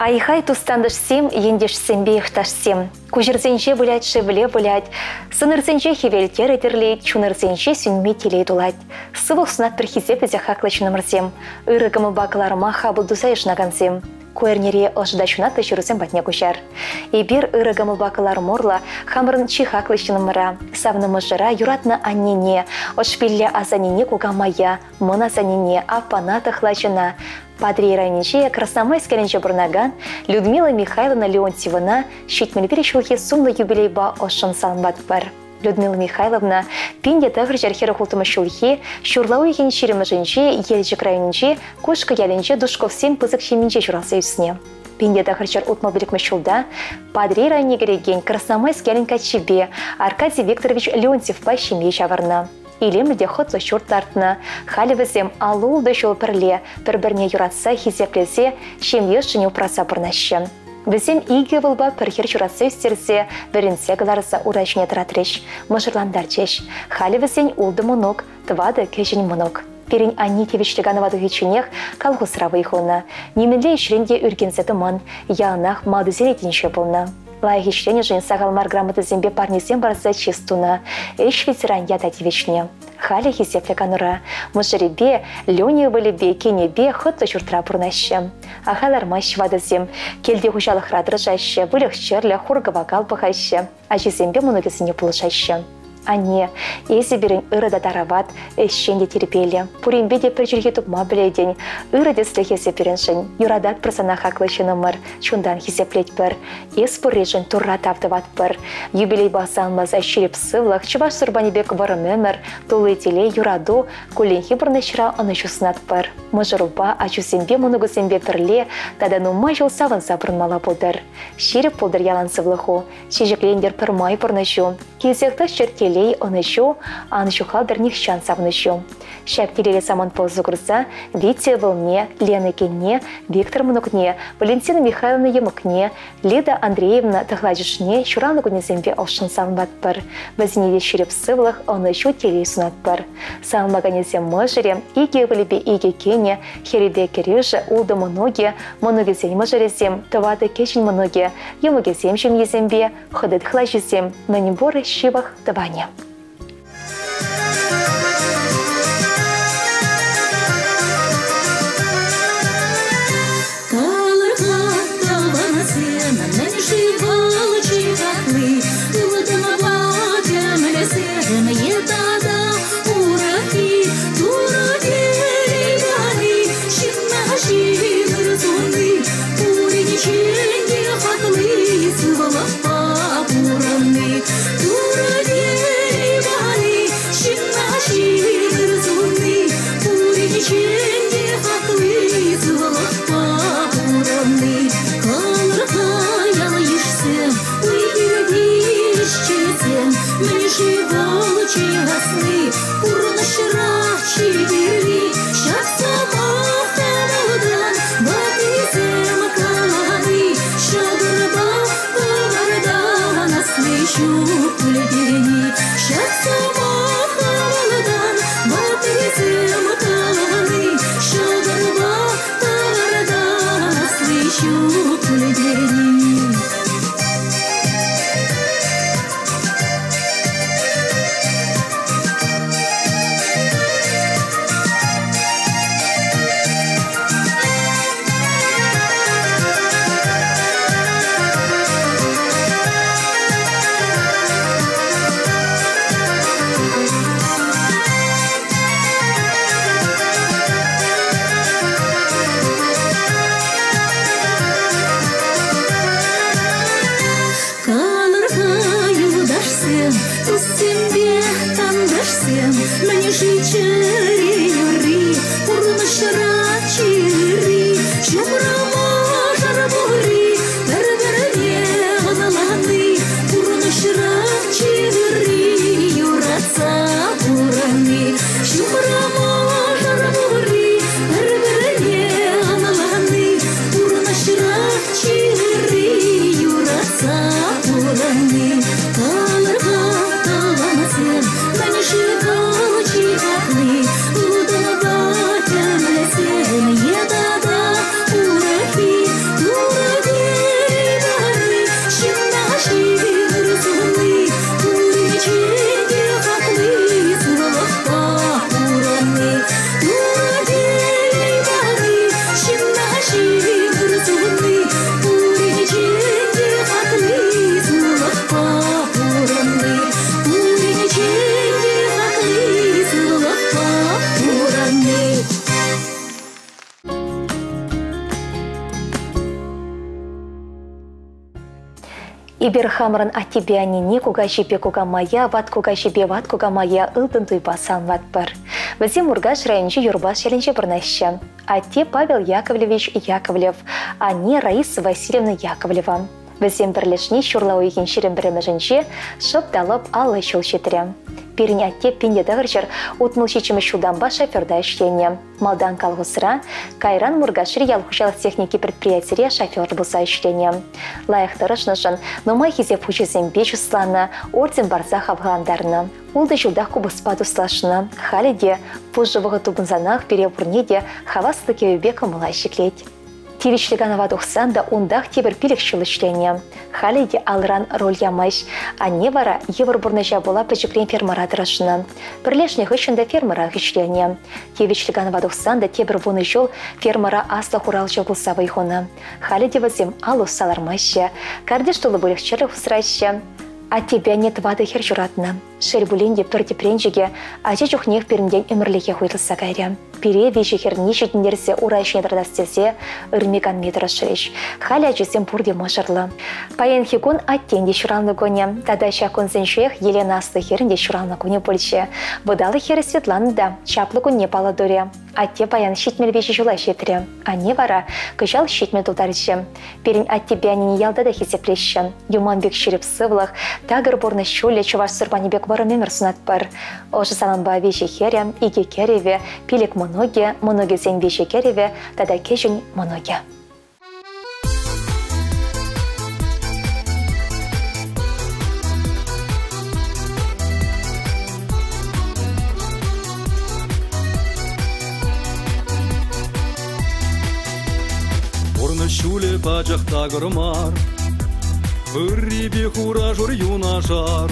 Ай-хай тустантӑшсем, ентешсемпе йӑхташсем. Куҫӑрсенче вылять шевле вылять, сӑнӑрсенче хӗвел тӗрӗ тӗрлет, чунӑрсенче сӳнми телей тулать. Сывлӑх сунатпӑр хисеплӗ те хаклӑ ҫыннӑмӑрсем, ырӑ кӑмӑлпа кӑларма хапӑл туса йышӑнакансем. Ку эрнере ӑшӑ та ҫунатлӑ ҫырусем патне куҫар. Эпир ырӑ кӑмӑлпа кӑлармурлӑ хамӑрӑн чи хаклӑ ҫыннӑмӑра, савнӑ мӑшӑра, юратнӑ аннене, ӑшпиллӗ асаннене кукамая, мӑн асаннене, аппана тӑхлачӑна, Патӑрьел районӗнчи Красноармейски ялӗнче пурӑнакан Людмила Михайловна Леонтьевӑна 71 ҫулхи сумлӑ юбилейпа ӑшшӑн саламлатпӑр. Людмила Михайловна 1946 ҫулхи ҫурла уйӑхӗн ҫирӗмӗшӗнче Елчӗк районӗнчи Кушкӑ ялӗнче Душковсен пысӑк ҫемйинче ҫуралса ӳснӗ. 1965 ҫулта Патӑрьел районне кӗрекен Красноармейски ялӗн каччипе Аркадий Викторович Леонтьевпа ҫемье ҫавӑрнӑ. Илемлӗ те хӑтлӑ ҫурт лартнӑ. Халӗ вӗсем аллӑ-ултӑ ҫул пӗрле, пӗр-пӗрне юратса, хисеплесе, ҫемьешӗн упраса пурӑнаҫҫӗ. Вӗсем икӗ ывӑлпа пӗр хӗр ҫуратса ӳстерсе, вӗрентсе кӑларса ура ҫине тӑратрӗҫ, мӑшӑрлантарчӗҫ. Халӗ вӗсен ултӑ мӑнук, тӑватӑ кӗҫӗн мӑнук. Пирӗн анне тивӗҫлӗ канӑва тухичченех колхозра вӑй хунӑ. Нимӗнле ӗҫрен те ӳркенсе тӑман, яланах малтисен ретӗнче пулнӑ. Лайӑх ӗҫленӗшӗн сахал мар грамотӑсемпе парнесем парса чыс тунӑ, ӗҫ ветеран ята тивӗҫнӗ. Халӗ хисеплӗ канура. Мӑшӑрӗпе, Леня ывӑлӗпе, кинӗпе хӑтлӑ ҫуртра пурӑнаҫҫӗ. Ахаль лармаҫҫӗ ватӑсем. Килти хуҫалӑхра тӑрӑшаҫҫӗ, выльӑх-чӗрлӗх, хур-кӑвакал пӑхаҫҫӗ, ачисемпе мӑнукӗсене пулӑшаҫҫӗ. Анне, эсӗ пирӗн ырӑ та тарават, ӗҫчен те тирпейлӗ, пуринпе те пӗр чӗлхе тупма пӗлетӗн. Ырӑ тӗслӗх эсӗ пирӗншӗн, юрататпӑр сана хаклӑ ҫыннӑмӑр, чунтан хисеплетпӗр. Эс пурришӗн Турра тав тӑватпӑр. Юбилейпа саламласа ҫирӗп сывлӑх, чӑваш сурпанӗ пек вӑрӑм ӗмӗр, тулли телей, юрату, кулленхи пурнӑҫра ӑнӑҫу сунатпӑр. Мӑшӑрупа, ачусемпе, мӑнукусемпе пӗрле тата нумай ҫул савӑнса пурӑнмалла пултӑр. Ҫирӗп пултӑр ялан сывлӑху, Чечеклентӗр пӗрмай пурнӑҫу, килсех тӑччӑр телей, ӑнӑҫу, ан ҫухалтӑр нихҫан савӑнӑҫу. Ҫак телейлӗ самант пулса курса Витя ывӑлне, Лена кинне, Виктор мӑнукне, Валентина Михайловна йӑмӑкне, Лида Андреевна тӑхлачӑшне ҫуралнӑ кунӗсемпе ӑшшӑн саламлатпӑр. Вӗсене те ҫирӗп сывлӑх, ӑнӑҫу, телей сунатпӑр. Саламлаканӗсем мӑшӑрӗ, икӗ ывӑлӗпе икӗ кинӗ, хӗрӗпе кӗрӳшӗ, ултӑ мӑнукӗ, мӑнукӗсен мӑшӑрӗсем, тӑватӑ кӗҫӗн мӑнукӗ, йӑмӑкӗсем ҫемйисемпе, хӑтӑ-тӑхлачисем, мӗнпур ҫывӑх тӑванӗ. Калӑр-ха, тӑвансем, мӗн-ши вӑл чи хакли? Ылтӑнпа кӗмӗлсем е тата урӑххи? Турӑ телей пани ҫынна ҫын туни пуринчен те хакли сывлӑхпа пурӑнни. Турӑ телей пани ҫынна ҫын туни пуринчен те хакли сывлӑхпа пурӑнни. Калӑр-ха, ял-йышсем, уй-хирти ӗҫченсем, мӗн-ши вӑл чи асли, пурнӑҫра чи кирли? Ҫак сӑмах тавалтан ваттисем калани, ҫӑкӑрпа кӑвартан асли ҫук пуль тени. Ҫак сӑмах тавалтан ваттисем калани, ҫӑкӑрпа кӑвартан асли ҫук пуль тени. Калӑр-ха, юлташсем, туссемпе тантӑшсем, мӗн-ши чӗре юрри, пурнӑҫра чири, ҫумра мӑшӑр пурри, пӗр-пӗрне ӑнланни, пурнӑҫра чири, юратса пурӑнни, ҫумра мӑшӑр пурри, пӗр-пӗрне ӑнланни, пурнӑҫра чири, юратса пурӑнни. Калӑр-ха, тӑвансем, мӗн-ши вӑл чи хакли? Эпир хамӑрӑн аттепе аннене кукаҫипе кукамая, ват кукаҫипе ват кукамая ылтӑн туйпа саламлатпӑр. Вӗсем Муркаш районӗнчи Юрпас ялӗнче пурӑнаҫҫӗ. Атте Павел Яковлевич Яковлев, анне Раиса Васильевна Яковлева. Вӗсем пӗрлешни ҫурла уйӑхӗн 21-мӗшӗнче шӑп та лӑп 50 ҫул ҫитрӗ. Пирӗн атте 1967 ҫултанпа шоферта ӗҫленӗ. Малтан колхозра, кайран Муркашри ял хуҫалӑх техники предприятире шофер пулса ӗҫленӗ. Лайӑх тӑрӑшнӑшӑн нумай хисеп хучӗсемпе чысланӑ, орден парса хавхалантарнӑ. Ултӑ ҫултах купӑспа туслашнӑ. Халӗ те пушӑ вӑхӑт тупӑнсанах пире пурне те хаваслӑ кӗвӗпе кӑмӑла ҫӗклет. Тивӗҫлӗ канӑва тухсан та унтах тепӗр 5 ҫул ӗҫленӗ. Халӗ те алран руль ямасть. Анне вара йывӑр пурнӑҫа пула пӗчӗкрен фермӑра тӑрӑшнӑ. Пӗрлешнӗ хыҫҫӑн та фермӑрах ӗҫленӗ. Тивӗҫлӗ канӑва тухсан та тепӗр 10 ҫул фермӑра аслӑ хуралҫӑ пулса вӑй хунӑ. Халӗ те вӗсем ал усса лармаҫҫӗ. Картиш тулли выльӑх-чӗрлӗх усраҫҫӗ. Аттепе анне 4 хӗр ҫуратнӑ. Шел пулин те пӗр тӗпренчӗкӗ ача чухнех пирӗнтен ӗмӗрлӗхе уйрӑлса кайрӗ. Пире виҫӗ хӗрне ҫитӗнтерсе ура ҫине тӑратас тесе ырми-канми тӑрӑшрӗҫ. Халӗ ачасем пурте мӑшӑрлӑ. Паянхи кун аттен те ҫуралнӑ кунӗ. Тата ҫак кунсенчех Елена аслӑ хӗрӗн те ҫуралнӑ кунӗ пулчӗ. Вӑталӑх хӗрӗ Светлана та чаплӑ кунне паллӑ турӗ. Атте паян 73 ҫула ҫитрӗ. Анне вара кӑҫал 70 тултарчӗ. Пирӗн аттепе аннене ялта та хисеплеҫҫӗ. Юман пек ҫирӗп сывлӑх, такӑр пурнӑҫ ҫулӗ чӑваш сурпанӗ пек вӑрӑм ӗмӗр сунатпӑр. Ӑшӑ салампа виҫӗ хӗрӗ, 2 кӗрӗвӗ, 5 мӑнукӗ, мӑнукӗсен 3 кӗрӗвӗ тата кӗҫӗн мӑнукӗ. Пурнӑҫ ҫулӗ пачах такӑр мар, ыррипе хура-шур юнашар.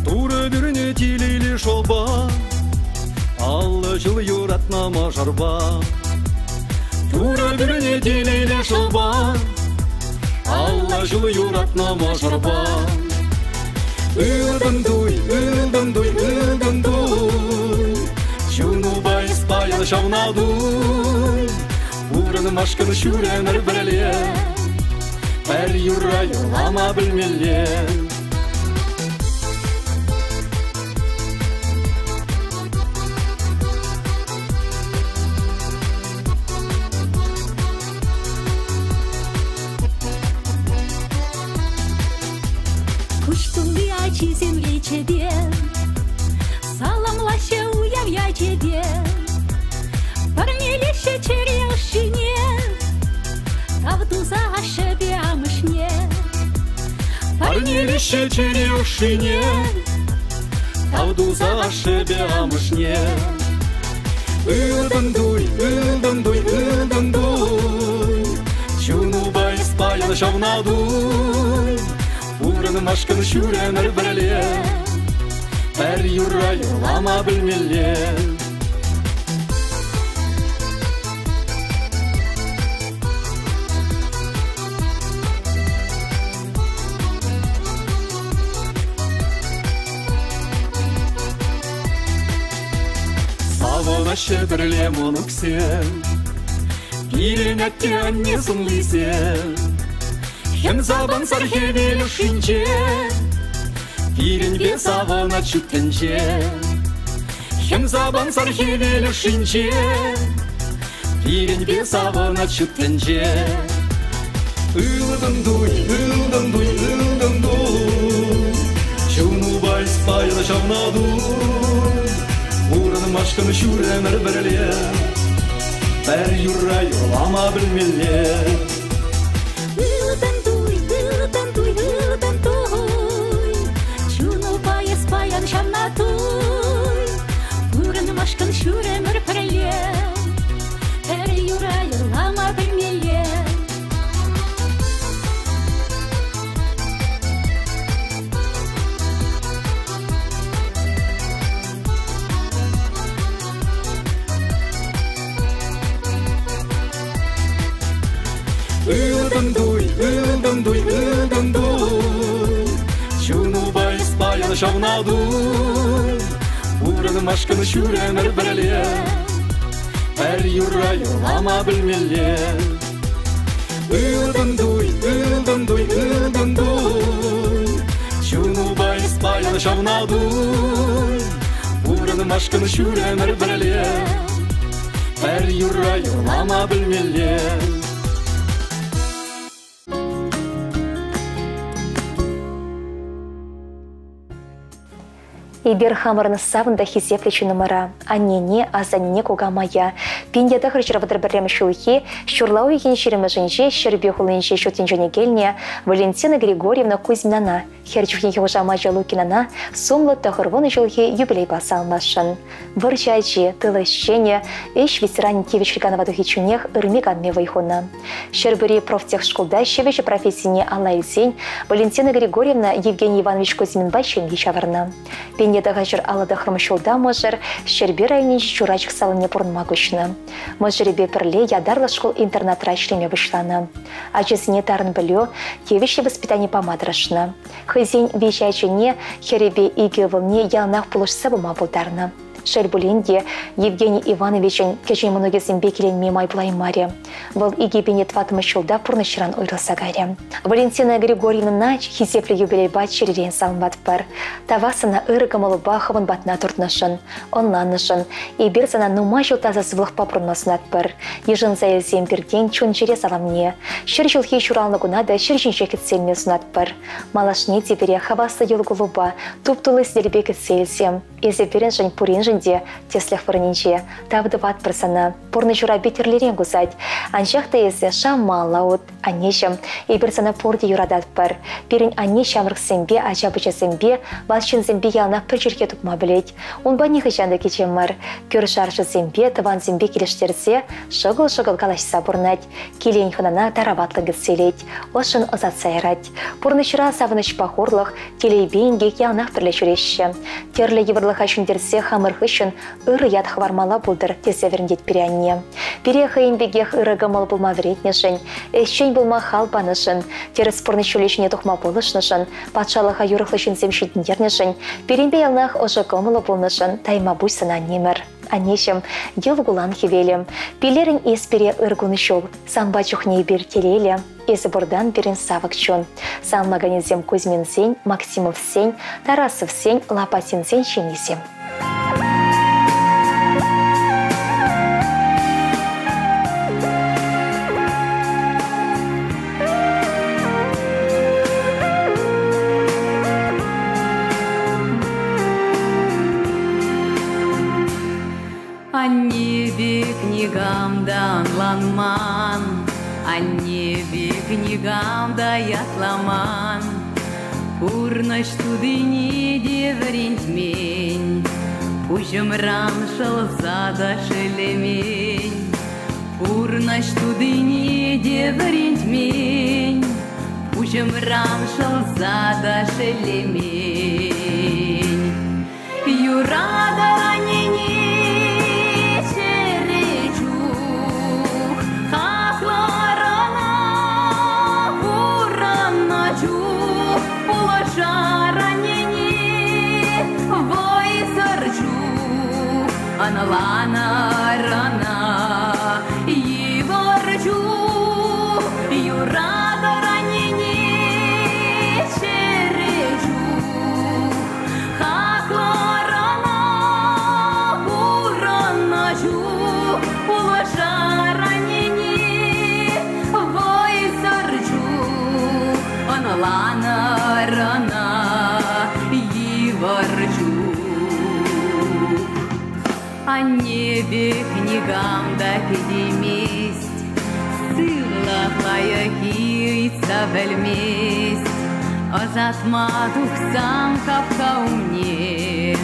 Турӑ пӳрнӗ телейлӗ шӑпа, 50 ҫул юратнӑ мӑшӑрпа. Турӑ пӳрнӗ телейлӗ шӑпа, 50 ҫул юратнӑ мӑшӑрпа. Ылтӑн туй, ылтӑн туй, ылтӑн туй, чунупа эс паян ҫавна туй. Пурӑнмашкӑн ҫӳремӗр пӗрле, пӗр юрра юрлама пӗлмелле. Куҫ тулли ачисем речӗпе, саламлаҫҫӗ уяв ячӗпе. Парнелеҫҫӗ чӗре ӑшшине, тав туса ашшӗпе амӑшне. Парнелеҫҫӗ чӗре ӑшшине, тав туса ашшӗпе амӑшне. Ылтӑн туй, ылтӑн туй, ылтӑн туй, чунупа эс паян ҫавна туй. Пурӑнмашкӑн ҫӳремӗр пӗрле, пӗр юрра юрлама пӗлмелле. Савӑнаҫҫӗ пӗрле мӑнуксем, пирӗн атте-анне сӑнлисем. Хӗм сапӑнсӑр хӗвел ӑшшинче, пирӗнпе савӑнать ҫут тӗнче. Хӗм сапӑнсӑр хӗвел ӑшшинче, пирӗнпе савӑнать ҫут тӗнче. Ылтӑн туй, ылтӑн туй, ылтӑн туй, чунупа эс паян ҫавна туй. Пурӑнмашкӑн ҫӳремӗр пӗрле, пӗр юрра юрлама пӗлмелле. Ылтӑн туй, ылтӑн туй, ылтӑн туй, чунупа эс паян ҫавна туй. Пурӑнмашкӑн ҫӳремӗр пӗрле, пӗр юрра юрлама пӗлмелле. Ылтӑн туй, ылтӑн туй, ылтӑн туй, чунупа эс паян ҫавна туй. Пурӑнмашкӑн ҫӳремӗр пӗрле, пӗр юрра юрлама пӗлмелле. Ылтӑн туй, ылтӑн туй, ылтӑн туй. Чунупа эс паян ҫавна туй. Пурӑнмашкӑн ҫӳремӗр пӗрле. Пӗр юрра юрлама пӗлмелле. Эпир хамӑрӑн савӑн та хисеплӗ чунӑмӑра, аннене, асанне, кукамая 1931 ҫулхи ҫурла уйӑхӗн ҫирӗмӗшӗнче Ҫӗрпӳ хулинче ҫут тӗнчене килнӗ Валентина Григорьевна Кузьминана, хӗр чухнехи хушамачӗ Лукинана сумлӑ 90 ҫулхи юбилейпа саламласшӑн. Вӑрҫӑ ачи, тыл ӗҫченӗ, ӗҫ ветеранӗ тивӗҫлӗ канӑва тухичченех ырми-канми вӑй хунӑ. Ҫӗрпӳри профтехшкулта ҫӗвӗҫӗ профессине алла илсен Валентина Григорьевна Евгений Иванович Кузьминпа ҫемье ҫавӑрнӑ. 1959 ҫулта мӑшӑр Ҫӗрпӳ районӗнчи Чурачӑк салине пурӑнма куҫнӑ. Мӑшӑрӗпе пӗрле ятарлӑ шкул-интернатра ӗҫлеме пуҫланӑ. Ачасене тарӑн пӗлӳ, тивӗҫлӗ воспитани пама тӑрӑшнӑ. Хӑйсен виҫӗ ачине, хӗрӗпе икӗ ывӑлне яланах пулӑшса пыма пултарнӑ. Шел пулин те, Евгений Ивановичӑн кӗҫӗн мӑнукӗсемпе киленме май пулаймарӗ. Вӑл 2004 ҫулта пурнӑҫран уйрӑлса кайрӗ. Валентина Григорьевнӑна хисеплӗ юбилейпа чӗререн саламлатпӑр. Тавах сана ырӑ кӑмӑлупа хӑвӑн патна туртнӑшӑн, ӑнланнӑшӑн. Эпир сана нумай ҫул таса сывлӑхпа пурӑнма сунатпӑр. Йышӑнса илсен пиртен чун-чӗре саламне. Ҫӗр ҫулхи ҫуралнӑ куна та ҫӗр ҫинче кӗтсе илме сунатпӑр. Малашне те пире хаваслӑ йӑл-кулупа, туп-тулли сӗтелпе кӗтсе илсем. Эсӗ пирӗншӗн пуриншӗн те тӗслӗх вырӑнӗнче. Тав тӑватпӑр сана. Пурнӑҫ урапи тӗрлӗрен кусать. Анчах та эсӗ шавмалла ут, аннеҫӗм. Эпир сана пурте юрататпӑр. Пирӗн анне ҫамрӑксемпе, ача-пӑчасемпе, ват ҫынсемпе яланах пӗр чӗлхе тупма пӗлет. Унпа нихӑҫан та кичем мар. Кӳршӗ-аршӑсемпе, тӑвансемпе килӗштерсе шӑкӑл-шӑкӑл калаҫса пурӑнать. Килен хӑнана тараватлӑ кӗтсе илет, ӑшшӑн ӑсатса ярать. Пурнӑҫра савӑнӑҫпа хурлӑх, телейпе инкек яланах пӗрле ҫӳреҫҫӗ. Тӗрлӗ йывӑрлӑха ҫӗнтерсе хамӑр хыҫҫӑн ырӑ ят хӑвармалла пултӑр, тесе вӗрентет пире анне. Пире хӑйӗн пекех ырӑ кӑмӑл пулма вӗрентнӗшӗн, ӗҫчен пулма хал панӑшӑн, тӗрӗс пурнӑҫ ҫулӗ ҫине тухма пулӑшнӑшӑн, патшалӑха юрӑхлӑ ҫынсем ҫитӗнтернӗшӗн, пирӗнпе яланах ӑшӑ кӑмӑллӑ пулнӑшӑн тайма пуҫ сана, аннемӗр. Аннеҫӗм, йӑл кулан хӗвелӗм, пилерӗн эс пире ыр кун ҫул, санпа чухне эпир телейлӗ, эсӗ пуртан пирӗн савӑк чун. Сан магазинсем Кузьминсен, Максимовсен, Тарасовсен, Лопатинсен ҫемйисем. Анне пек никам та ӑнланман, Анне пек никам та ятламан. Пурнӑҫ тутине те вӗрентмен, Пуҫӑмран шӑлса та шеллемен. Пурнӑҫ тутине те вӗрентмен, Пуҫӑмран шӑлса та шеллемен. Юратӑр аннене чӗре чух, Хаклӑр ӑна пурӑннӑ чух, Пулӑшар аннене вӑйсӑр чух, Ӑнланӑр ӑна йывӑр чух, Юратӑр аннене чӗре чух, Хаклӑр ӑна пурӑннӑ чух, Пулӑшар аннене вӑйсӑр чух, Ӑнланӑр ӑна йывӑр чух. Анне пек никам та кӗтеймест, Сывлӑх лайӑххи ыйтса пӗлмест. Ӑсатма тухсан хапха умне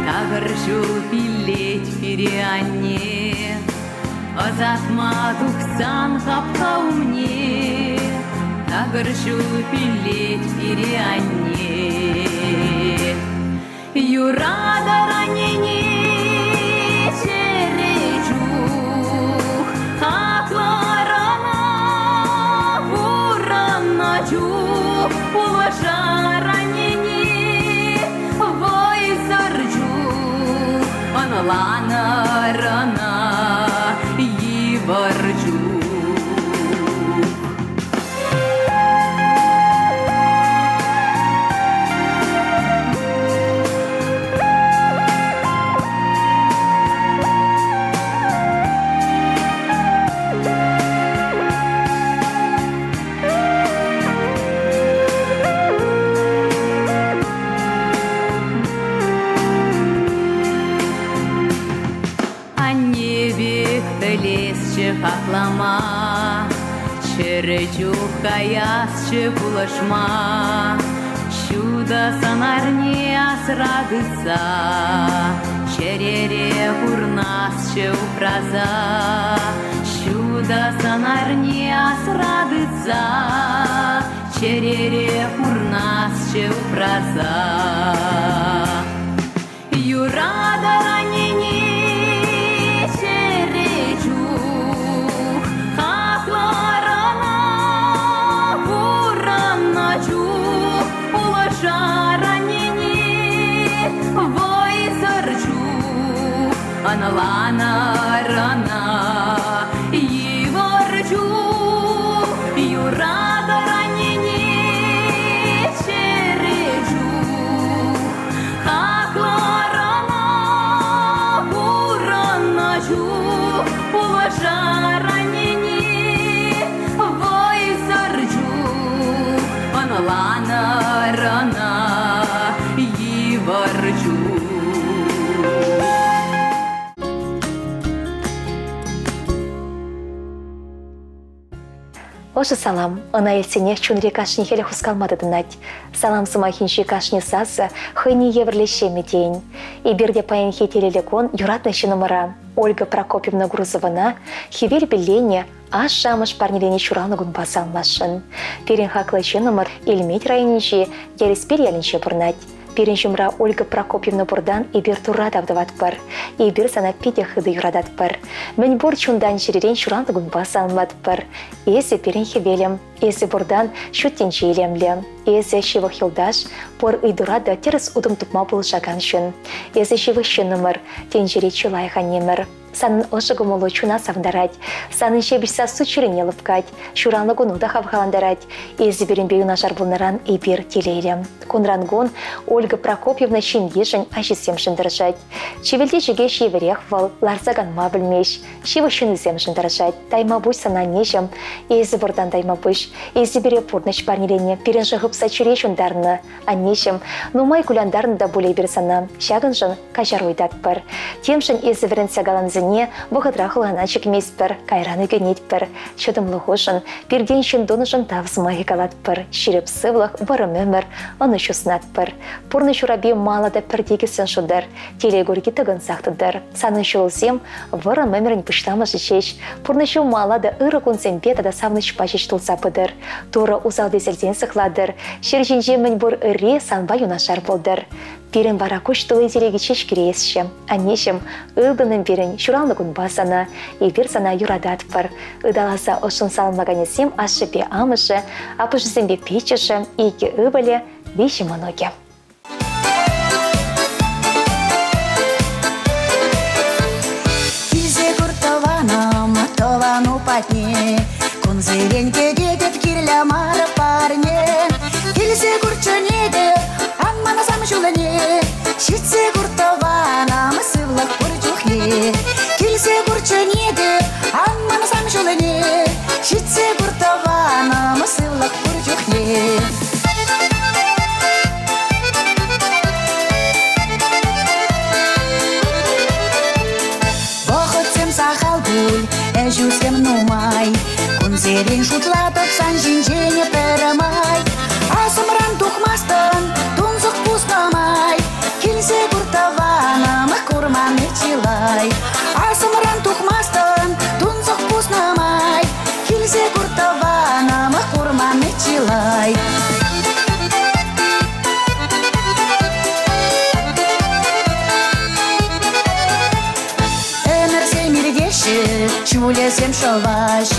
Такӑр ҫул пиллет пире анне. Ӑсатма тухсан хапха умне Такӑр ҫул пиллет пире анне. Юратӑр аннене чӗре чух, Хаклӑр ӑна пурӑннӑ чух, Пулӑшар аннене вӑйсӑр чух, Ӑнланӑр ӑна йывӑр чух. Каясчӗ хаклама, чӗрӗ чух каясчӗ пулӑшма. Ҫутӑ сӑнарне асра тытса, чӗрере пурнасчӗ упраса. Ҫутӑ сӑнарне асра тытса, чӗрере пурнасчӗ упраса. Юратӑр аннене чӗрӗ чух, хаклӑр ӑна пурӑннӑ чух, пулӑшар аннене вӑйсӑр чух, ӑнланӑр ӑна йывӑр чух. Юратӑр аннене чӗрӗ чух, хаклӑр ӑна пурӑннӑ чух, пулӑшар аннене вӑйсӑр чух, ӑнланӑр ӑна йывӑр чух. Ӑшӑ салам. Ӑна илтсенех чунри кашни хӗле хускалма тытӑнать. Салам сӑмахӗнчи кашни сасӑ хӑйне евӗрлӗ ҫемӗ тейӗн. Эпир те паянхи телейлӗ кун юратнӑ ҫыннӑмӑра, Ольга Прокопьевна Грузовӑна, хӗвел пилленӗ, ашшӗ-амӑш парнеленӗ ҫуралнӑ кунпа саламласшӑн. Пирӗн хаклӑ ҫыннӑмӑр Элмет районӗнчи Яриспел ялӗнче пурӑнать. Пирӗн ҫумра Ольга Прокопьевна пуртан эпир Турра тав тӑватпӑр. Эпир сана питӗ хытӑ юрататпӑр. Мӗнпур чунтан-чӗререн ҫуралнӑ кунпа саламлатпӑр. Эсӗ пирӗн хӗвелӗм, эсӗ пуртан ҫут тӗнче илемлӗ. Эсӗ ҫывӑх юлташ, пур ыйтура та тӗрӗс утӑм тупма пулӑшакан ҫын. Эсӗ ҫывӑх ҫыннӑмӑр, тӗнчере чи лайӑх аннемӗр. Санӑн ӑшӑ кӑмӑлу чуна савӑнтарать, санӑн ҫепӗҫ сассу чӗрене лӑпкать, ҫуралнӑ куну та хавхалантарать. Эсӗ пирӗнпе юнашар пулнӑран эпир телейлӗ. Кунран-кун Ольга Прокопьевна ҫемйишӗн, ачисемшӗн тӑрӑшать. Чӗвӗлти чӗкеҫ евӗрех вӑл, ларса канма пӗлмест, ҫывӑх ҫыннисемшӗн тӑрӑшать. Тайма пуҫ сана, аннеҫӗм, эсӗ пуртан тайма пуҫ. Эсӗ пире пурнӑҫ парнеленӗ, пирӗншӗн хыпса чӗре ҫунтарнӑ. Аннеҫӗм, нумай кулянтарнӑ та пуль эпир сана. Ҫакӑншӑн каҫару ыйтатпӑр. Темшӗн эсӗ вӗрентсе каланисене вӑхӑтра хӑлхана чикместпӗр, кайран ӳкӗнетпӗр. Чӑтӑмлӑхушӑн, пиртен ҫын тунӑшӑн тав сӑмахӗ калатпӑр. Ҫирӗп сывлӑх, вӑрӑм ӗмӗр, ӑнӑҫу сунатпӑр. Пурнӑҫ урапи мала та пӗр тикӗссӗн шутӑр, телей курки тӑкӑнсах тӑтӑр. Санӑн ҫулусем вӑрӑм ӗмӗрӗн пуҫламӑшӗ ҫеҫ. Пурнӑҫу мала та ырӑ кунсемпе тата савӑнӑҫпа ҫеҫ тулса пытӑр. Турӑ усал тӗселтен сыхлатӑр. Ҫӗр ҫинче мӗнпур ырри санпа юнашар пултӑр. Пирӗн вара куҫ тулли телейки ҫеҫ кӗресчӗ. Аннеҫӗм, ылтӑнӑм пирӗн, ҫуралнӑ кунпа сана. Эпир сана юрататпӑр. Ыталаса ӑшшӑн саламлаканӗсем ашшӗпе амӑшӗ, аппӑшӗсемпе пиччӗшӗ, икӗ ывӑлӗ, виҫӗ мӑнукӗ. Килсе кур тӑванӑм, тӑвану патне, Кунсерен кӗтетӗп кирлӗ мар парне. Килсе кур чӗнетӗп, ан манасам ҫулне, Ҫитсе кур тӑванӑм, сывлӑх пур чухне. Килсе кур чӗнетӗп, ан манасам ҫулне, Ҫитсе кур тӑванӑм, сывлӑх пур чухне. Вӑхӑтсем сахал пуль, ӗҫӳсем нумай. Кунсерен шутлатӑп сан ҫинчен пӗрмай. Асӑмран тухмастӑн, тунсӑх пуснӑ май. Килсе кур тӑванӑм, курманни чылай. Асӑмран тухмастӑн, тунсӑх пуснӑ май. Килсе кур тӑванӑм, курманни чылай. Ӗмӗрсем иртеҫҫӗ, ҫулӗсем шӑваҫ,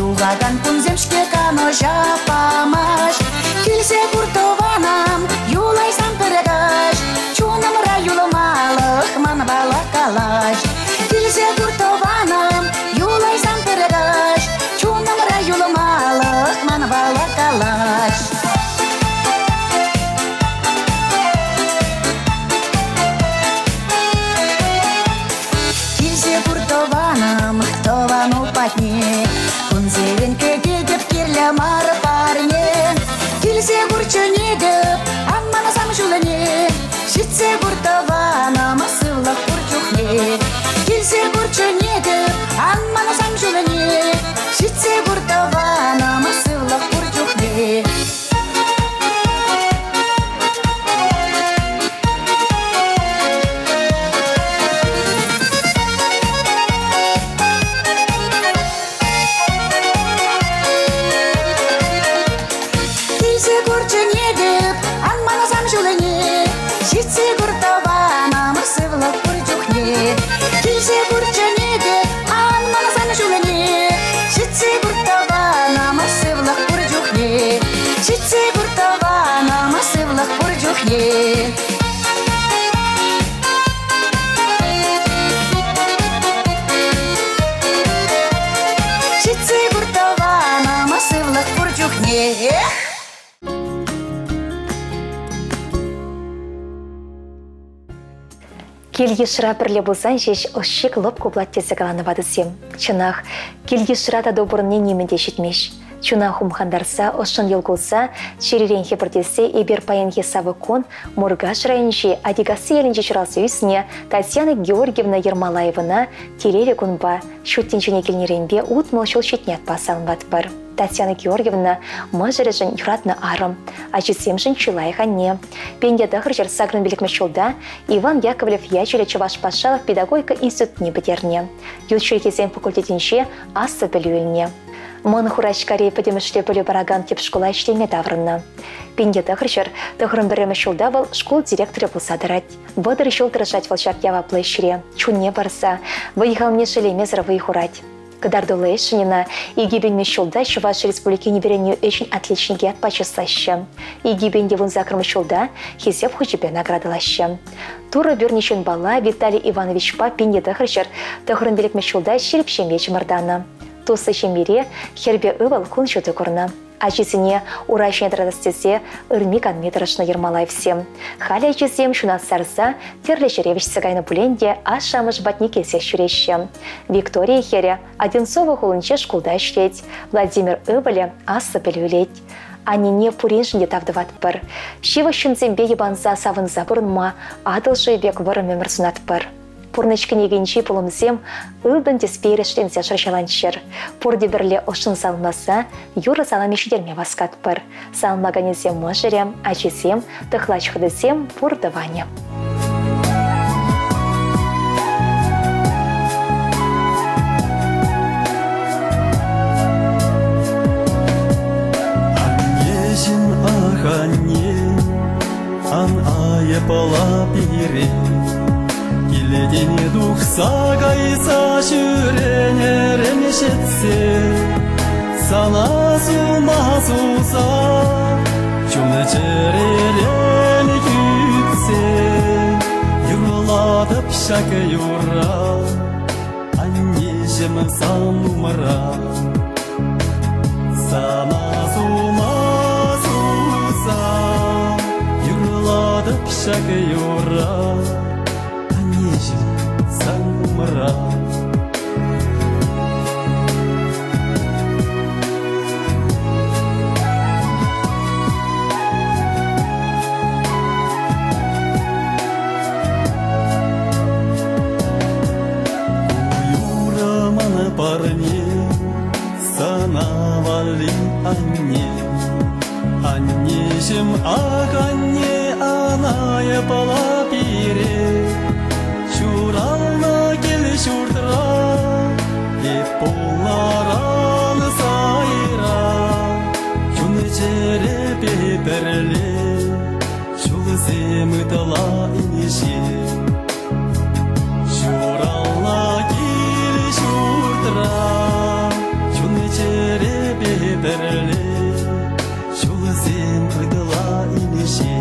юхакан кунсем-ҫке канӑҫа памаҫ. Килсе кур тӑванӑм, юлайсан пӗр каҫ, чунӑмра юлмалӑх манпала калаҫ. Килсе кур тӑванӑм, юлайсан пӗр каҫ, чунӑмра юлмалӑх манпала калаҫ. Килсе пур тӑванӑм, тӑвану патне, кунсерен кӗтетӗп кирлӗ мар парне. Килсе кур чӗнетӗп, ан манасам ҫулне, ҫитсе кур тӑванӑм, сывлӑх пур чухне. Килсе кур чӗнетӗп, ан манасам ҫулне, куртӑванӑм, сывлӑх пур чухне. Килсе курччӗне те ан мансан ҫулне. Ҫитсе куртӑванӑм, сывлӑх пур чухне. Ҫитсе куртӑванӑм, сывлӑх пур чухне. Ҫитсе куртӑванӑм, сывлӑх пур чухне. Кил-йышра пӗрле пулсан ҫеҫ ӑш-чик лӑпкӑ пулать тесе каланӑ ватӑсем. Чӑнах, кил-йышра тату пурӑнни нимӗн те ҫитмест. Чуна хумхантарса, ӑшшӑн йӑл кулса, чӗререн хӗпӗртесе эпир паянхи савӑк кун Муркаш районӗнчи Атикасси ялӗнче ҫуралса ӳснӗ Татьяна Георгиевна Ермолаевӑна телейлӗ кунпа ҫут тӗнчене килнӗренпе 60 ҫул ҫитнӗ ятпа саламлатпӑр. Татьяна Георгиевна мӑшӑрӗшӗн юратнӑ арӑм, ачисемшӗн чи лайӑх анне. Пенте тӑхӑрҫӗр сакӑрӑн пилӗкмӗш ҫулта Иван Яковлев ячӗллӗ Чӑваш патшалӑх педагогика институтне пӗтернӗ. Ют чӗлхесен факультетӗнче аслӑ пӗлӳ илнӗ. Мӑн Хураҫкари пӗтӗмӗшле пӗлӳ паракан тӗп шкула ӗҫлеме таврӑннӑ. Пенте тӑхӑрҫӗр тӑхӑрӑн пӗрремӗш ҫулта вӑл шкул директорӗ пулса тӑрать. 30 ҫул тӑрӑшать вӑл ҫак яваплӑ ӗҫре, чунне парса, вӑй-халне шеллемесӗр вӑй хурать. Кӑтартуллӑ ӗҫшӗн ӑна 2000 ҫулта Чӑваш Республикин вӗренӳ ӗҫӗн отличникӗ ятпа чыслаҫҫӗ. 2018 ҫулта Хисеп хучӗпе наградӑлаҫҫӗ. Турӑ пӳрнӗ ҫынпала Виталий Ивановичпа 1995 ҫулта ҫирӗп ҫемье чӑмӑртанӑ. Туслӑ ҫемьере хӗрпе ывӑл кун ҫути курнӑ. Ачисене ура ҫине тӑратас тесе ырми-канми тӑрӑшнӑ Ермолаевсем. Халӗ ачисем ҫунат сарса тӗрлӗ ҫӗре вӗҫсе кайнӑ пулин те ашшӗ-амӑшӗ патне килсех ҫӳреҫҫӗ. Виктория хӗрӗ Одинцово хулинче шкулта ӗҫлет, Владимир ывӑлӗ аслӑ пӗлӳ илет. Аннене пуриншӗн те тав тӑватпӑр. Ҫывӑх ҫынсемпе йӑпанса савӑнса пурӑнма Атӑл шывӗ пек вӑрӑм ӗмӗр сунатпӑр. Пурнӑҫ кӗнекинчи пулӑмсем ылтӑн тӗспе эрешленсе шӑрҫаланччӑр. Пурте пӗрле ӑшшӑн саламласа юрӑ саламӗ ҫитерме васкатпӑр. Саламлаканӗсем мӑшӑрӗ, ачисем, тӑхлач хӑтасем пур тӑванӗ. Аннеҫӗм, ах, анне, ан айӑпла пире. Килтен тухса кайса ҫӳренӗрен ҫитсе сана сума суса чун-чӗререн кӳтсе юрлатӑп ҫак юрра аннеҫӗм сан умра сана сума суса юрлатӑп ҫак юрра аннеҫӗм сан умра. Юрӑ ман парне сана валли анне. Аннеҫӗм, ах, анне, ана пала пире. Ҫуралнӑ кил-ҫуртра эп пулнӑран сайра. Чун-чӗрепе пӗрле ҫулсем ытла инҫе. Ҫуралнӑ кил-ҫуртра чун-чӗрепе пӗрле ҫулсем ытла инҫе.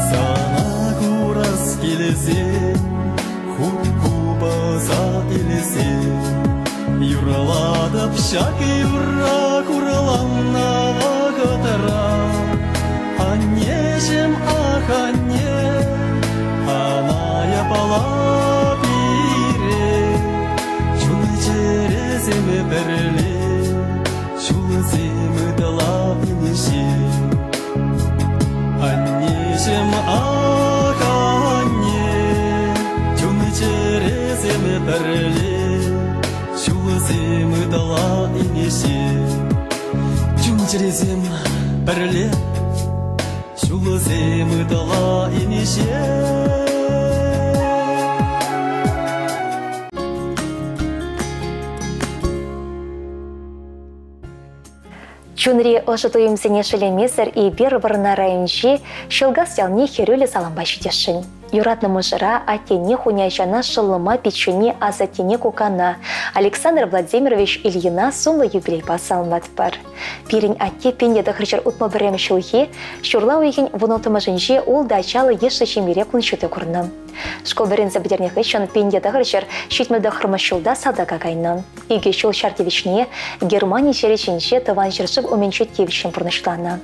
Сана курас килсе, хут купӑса илсе, юрлатӑп ҫак юрра хурланнӑ вӑхӑтра. Аннеҫӗм, ах, анне, ана япала пире. Чун-чӗресем пӗрле, ҫулсем ытла инҫе. Аннеҫӗм, ах, анне, чун-чӗресем пӗрле, Ҫулсем ытала инеҫе, Чун-чӗресем пӗрле. Ҫулсем ытала инеҫе. Чунри ӑшӑ туйӑмсене шеллемесӗр эпир Вӑрнар районӗнчи Ҫӑлкас ялне хӗрӳллӗ салампа ҫитесшӗн. Юратнӑ мӑшӑра, аттене, хуняҫана, шӑллӑма, пиччене, асаттене, кукана Александр Владимирович Ильина сумлӑ юбилейпа саламлатпӑр. Пирӗн атте 1961 ҫулхи ҫурла уйӑхӗн вунулттӑмӗшӗнче ултӑ ачаллӑ йышлӑ ҫемьере кун ҫути курнӑ. Шкул вӗренсе пӗтернӗ хыҫҫӑн 1979 ҫулта салтака кайнӑ. Икӗ ҫул ҫар тивӗҫне Германи ҫӗрӗ ҫинче Тӑван ҫӗршыв умӗнче тивӗҫлӗн пурнӑҫланӑ.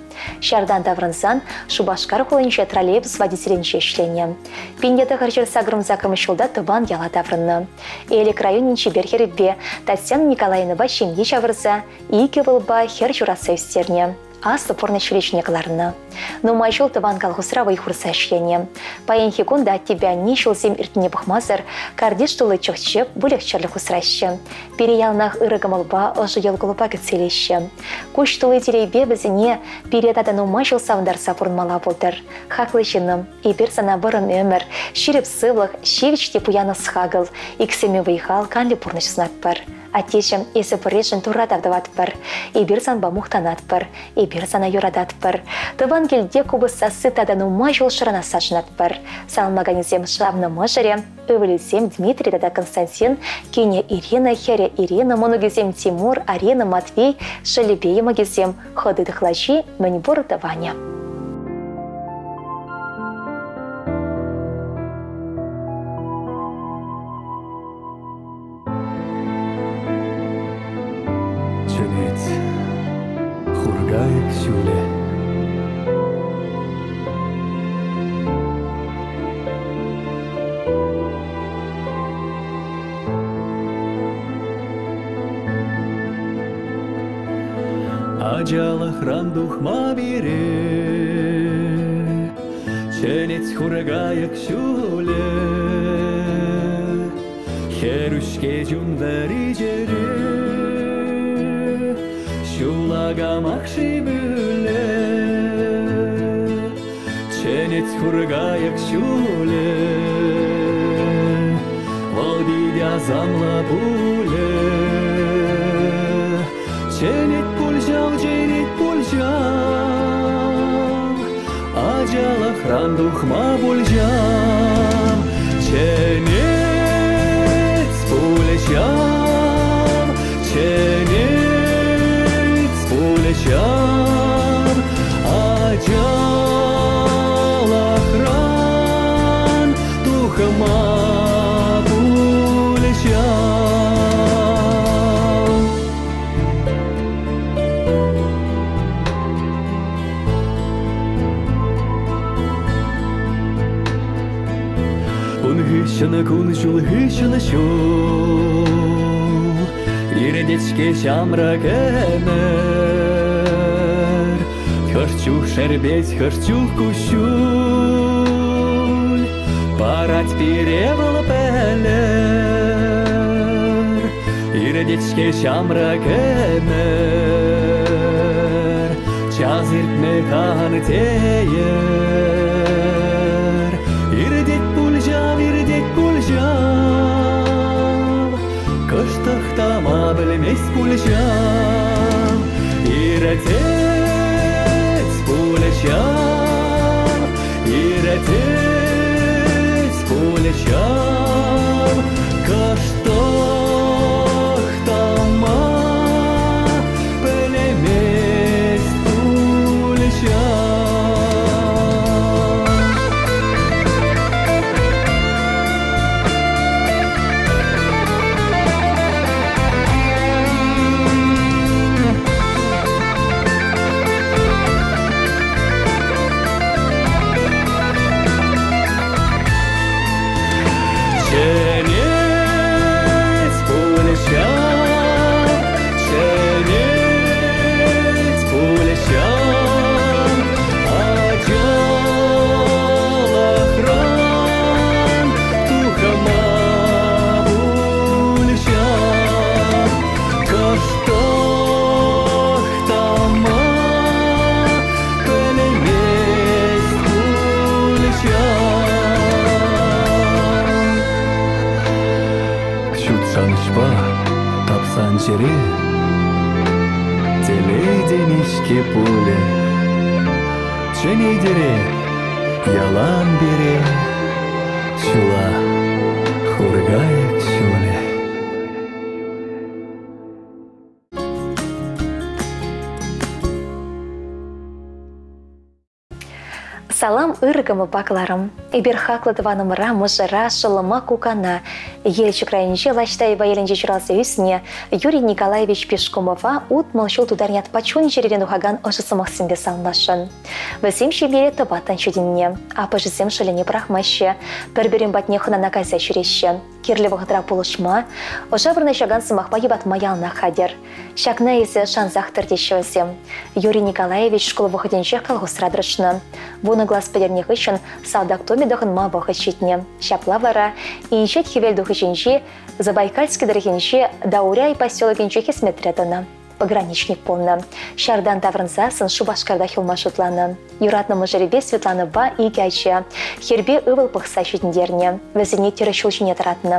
Ҫартан таврӑнсан Шупашкар хулинче троллейбус водителӗнче ӗҫленӗ. 1988 ҫулта тӑван яла таврӑннӑ. Элӗк районӗн чипер хӗрӗпе Татьяна Николаевнӑпа ҫемье ҫавӑрса икӗ ывӑлпа хӗр ҫуратса ӳстернӗ. Аслӑ пурнӑҫ ҫулӗ кӑларнӑ. Нумай ҫул тӑван колхозра вӑй хурса ӗҫленӗ. Паянхи кун та аттепе анне ҫулсем иртнине пӑхмасӑр картиш тулли чӑх-чӗп, выльӑх-чӗрлӗх усраҫҫӗ. Пире яланах ырӑ кӑмӑлпа, ӑшӑ йӑл-кулӑпа кӗтсе илеҫҫӗ. Куҫ тулли телейпе вӗсене пире тата нумай ҫул савӑнтарса пурӑнмалла пултӑр. Хаклӑ ҫыннӑм, эпир сана вӑрӑм ӗмӗр, ҫирӗп сывлӑх, ҫивӗч те пуян ӑс-хакӑл, иксӗлми вӑй-хал, канлӗ пурнӑҫ сунатпӑр. Аттеҫӗм, эсӗ пӗррешӗн Турра тав тӑватпӑр. Эпир санпа мухтанатпӑр. Эпир сана юрататпӑр. Тӑван килте купӑс сасси тата нумай ҫул шӑранасса шанатпӑр. Саламлаканӗсем савнӑ мӑшӑрӗ, ывӑлӗсем Дмитрий тата Константин, кинӗ Ирина, хӗрӗ Ирина, мӑнукӗсем Тимур, Арина, Матвей, шӑллӗпе йӑмӑкӗсем, хӑти тӑхлачи, мӗнпур тӑванӗ. Чӗнет хуркайӑк ҫулӗ. Ачалӑхран тухма пире Чӗнет хуркайӑк ҫулӗ. Хӗрӳ-ҫке чун вӗри чӗре, Ҫулакамах-ши пӳле? Чӗнет хуркайӑк ҫулӗ, Вӑл пит асамлӑ пулӗ. Чӗнет пуль ҫав, чӗнет пуль ҫав, Ачалӑхран тухма пуль ҫав. Чӗнет пуль ҫав, чӗнет пуль ҫав, Ачалӑхран тухма пуль ҫав. Ун хыҫҫӑн кун-ҫул хыҫҫӑн ҫул Иртет-ҫке ҫамрӑк ӗмӗр. Хӑш чух шерпет, хӑш чух куҫҫуль Парать пире вӑл пӗлӗр. Иртет-ҫке ҫамрӑк ӗмӗр, Час иртме хан тейӗр. Иртет пуль ҫав, иртет пуль ҫав, Кӑштах тама пӗлмест пуль ҫав. Иртет пуль ҫав, иртет пуль ҫав, Кӑштах тама пӗлмест пуль ҫав. тапсан чӗре, Телей тени-ҫке пулӗ. Чӗнетӗре ялан пире Ҫула хуркайӑк ҫулӗ. Салам ырӑ кӑмӑлпа кӑларӑм. Эпир хаклӑ тӑванӑмӑра, мӑшӑра, шӑллӑма, кукана Елчӗк районӗнчи Лаҫтаева ялӗнче ҫуралса ӳснӗ Юрий Николаевич Пешкумова 60 ҫул тутар ятпа чун-чӗререн тухакан ӑшӑ сӑмахсемпе саламласшӑн. Вӗсем ҫемьере тӑваттӑн ҫитӗннӗ. Аппӑшӗсем шӑллӗне пӑрахмаҫҫӗ, пӗр-пӗрин патне хӑнана кайса ҫӳреҫҫӗ. Кирлӗ вӑхӑтра пулӑшма, ӑша вырнаҫакан сӑмахпа йӑпатма яланах хатӗр. Ҫакна эсӗ шансах тӑр теҫҫӗ вӗсем. Юрий Николаевич шкул вӑхӑтӗнчех колхозра тӑрӑшнӑ. Вунӑ класс пӗтернӗ хыҫҫӑн салтак тумӗ тӑхӑнма вӑхӑт ҫитнӗ. Ҫапла вара Инҫет Хӗвел тухӑҫӗнчи Забайкальски тӑрӑхӗнчи Дауряй поселокӗнче хӗсметре тӑнӑ. Пограничник пулнӑ. Ҫартан таврӑнсассӑн Шупашкартах юлма шутланӑ. Юратнӑ мӑшӑрӗпе Светланӑпа икӗ ача, хӗрпе ывӑл пӑхса ҫитӗнтернӗ. Вӗсене тӗрӗс ҫул ҫине тӑратнӑ.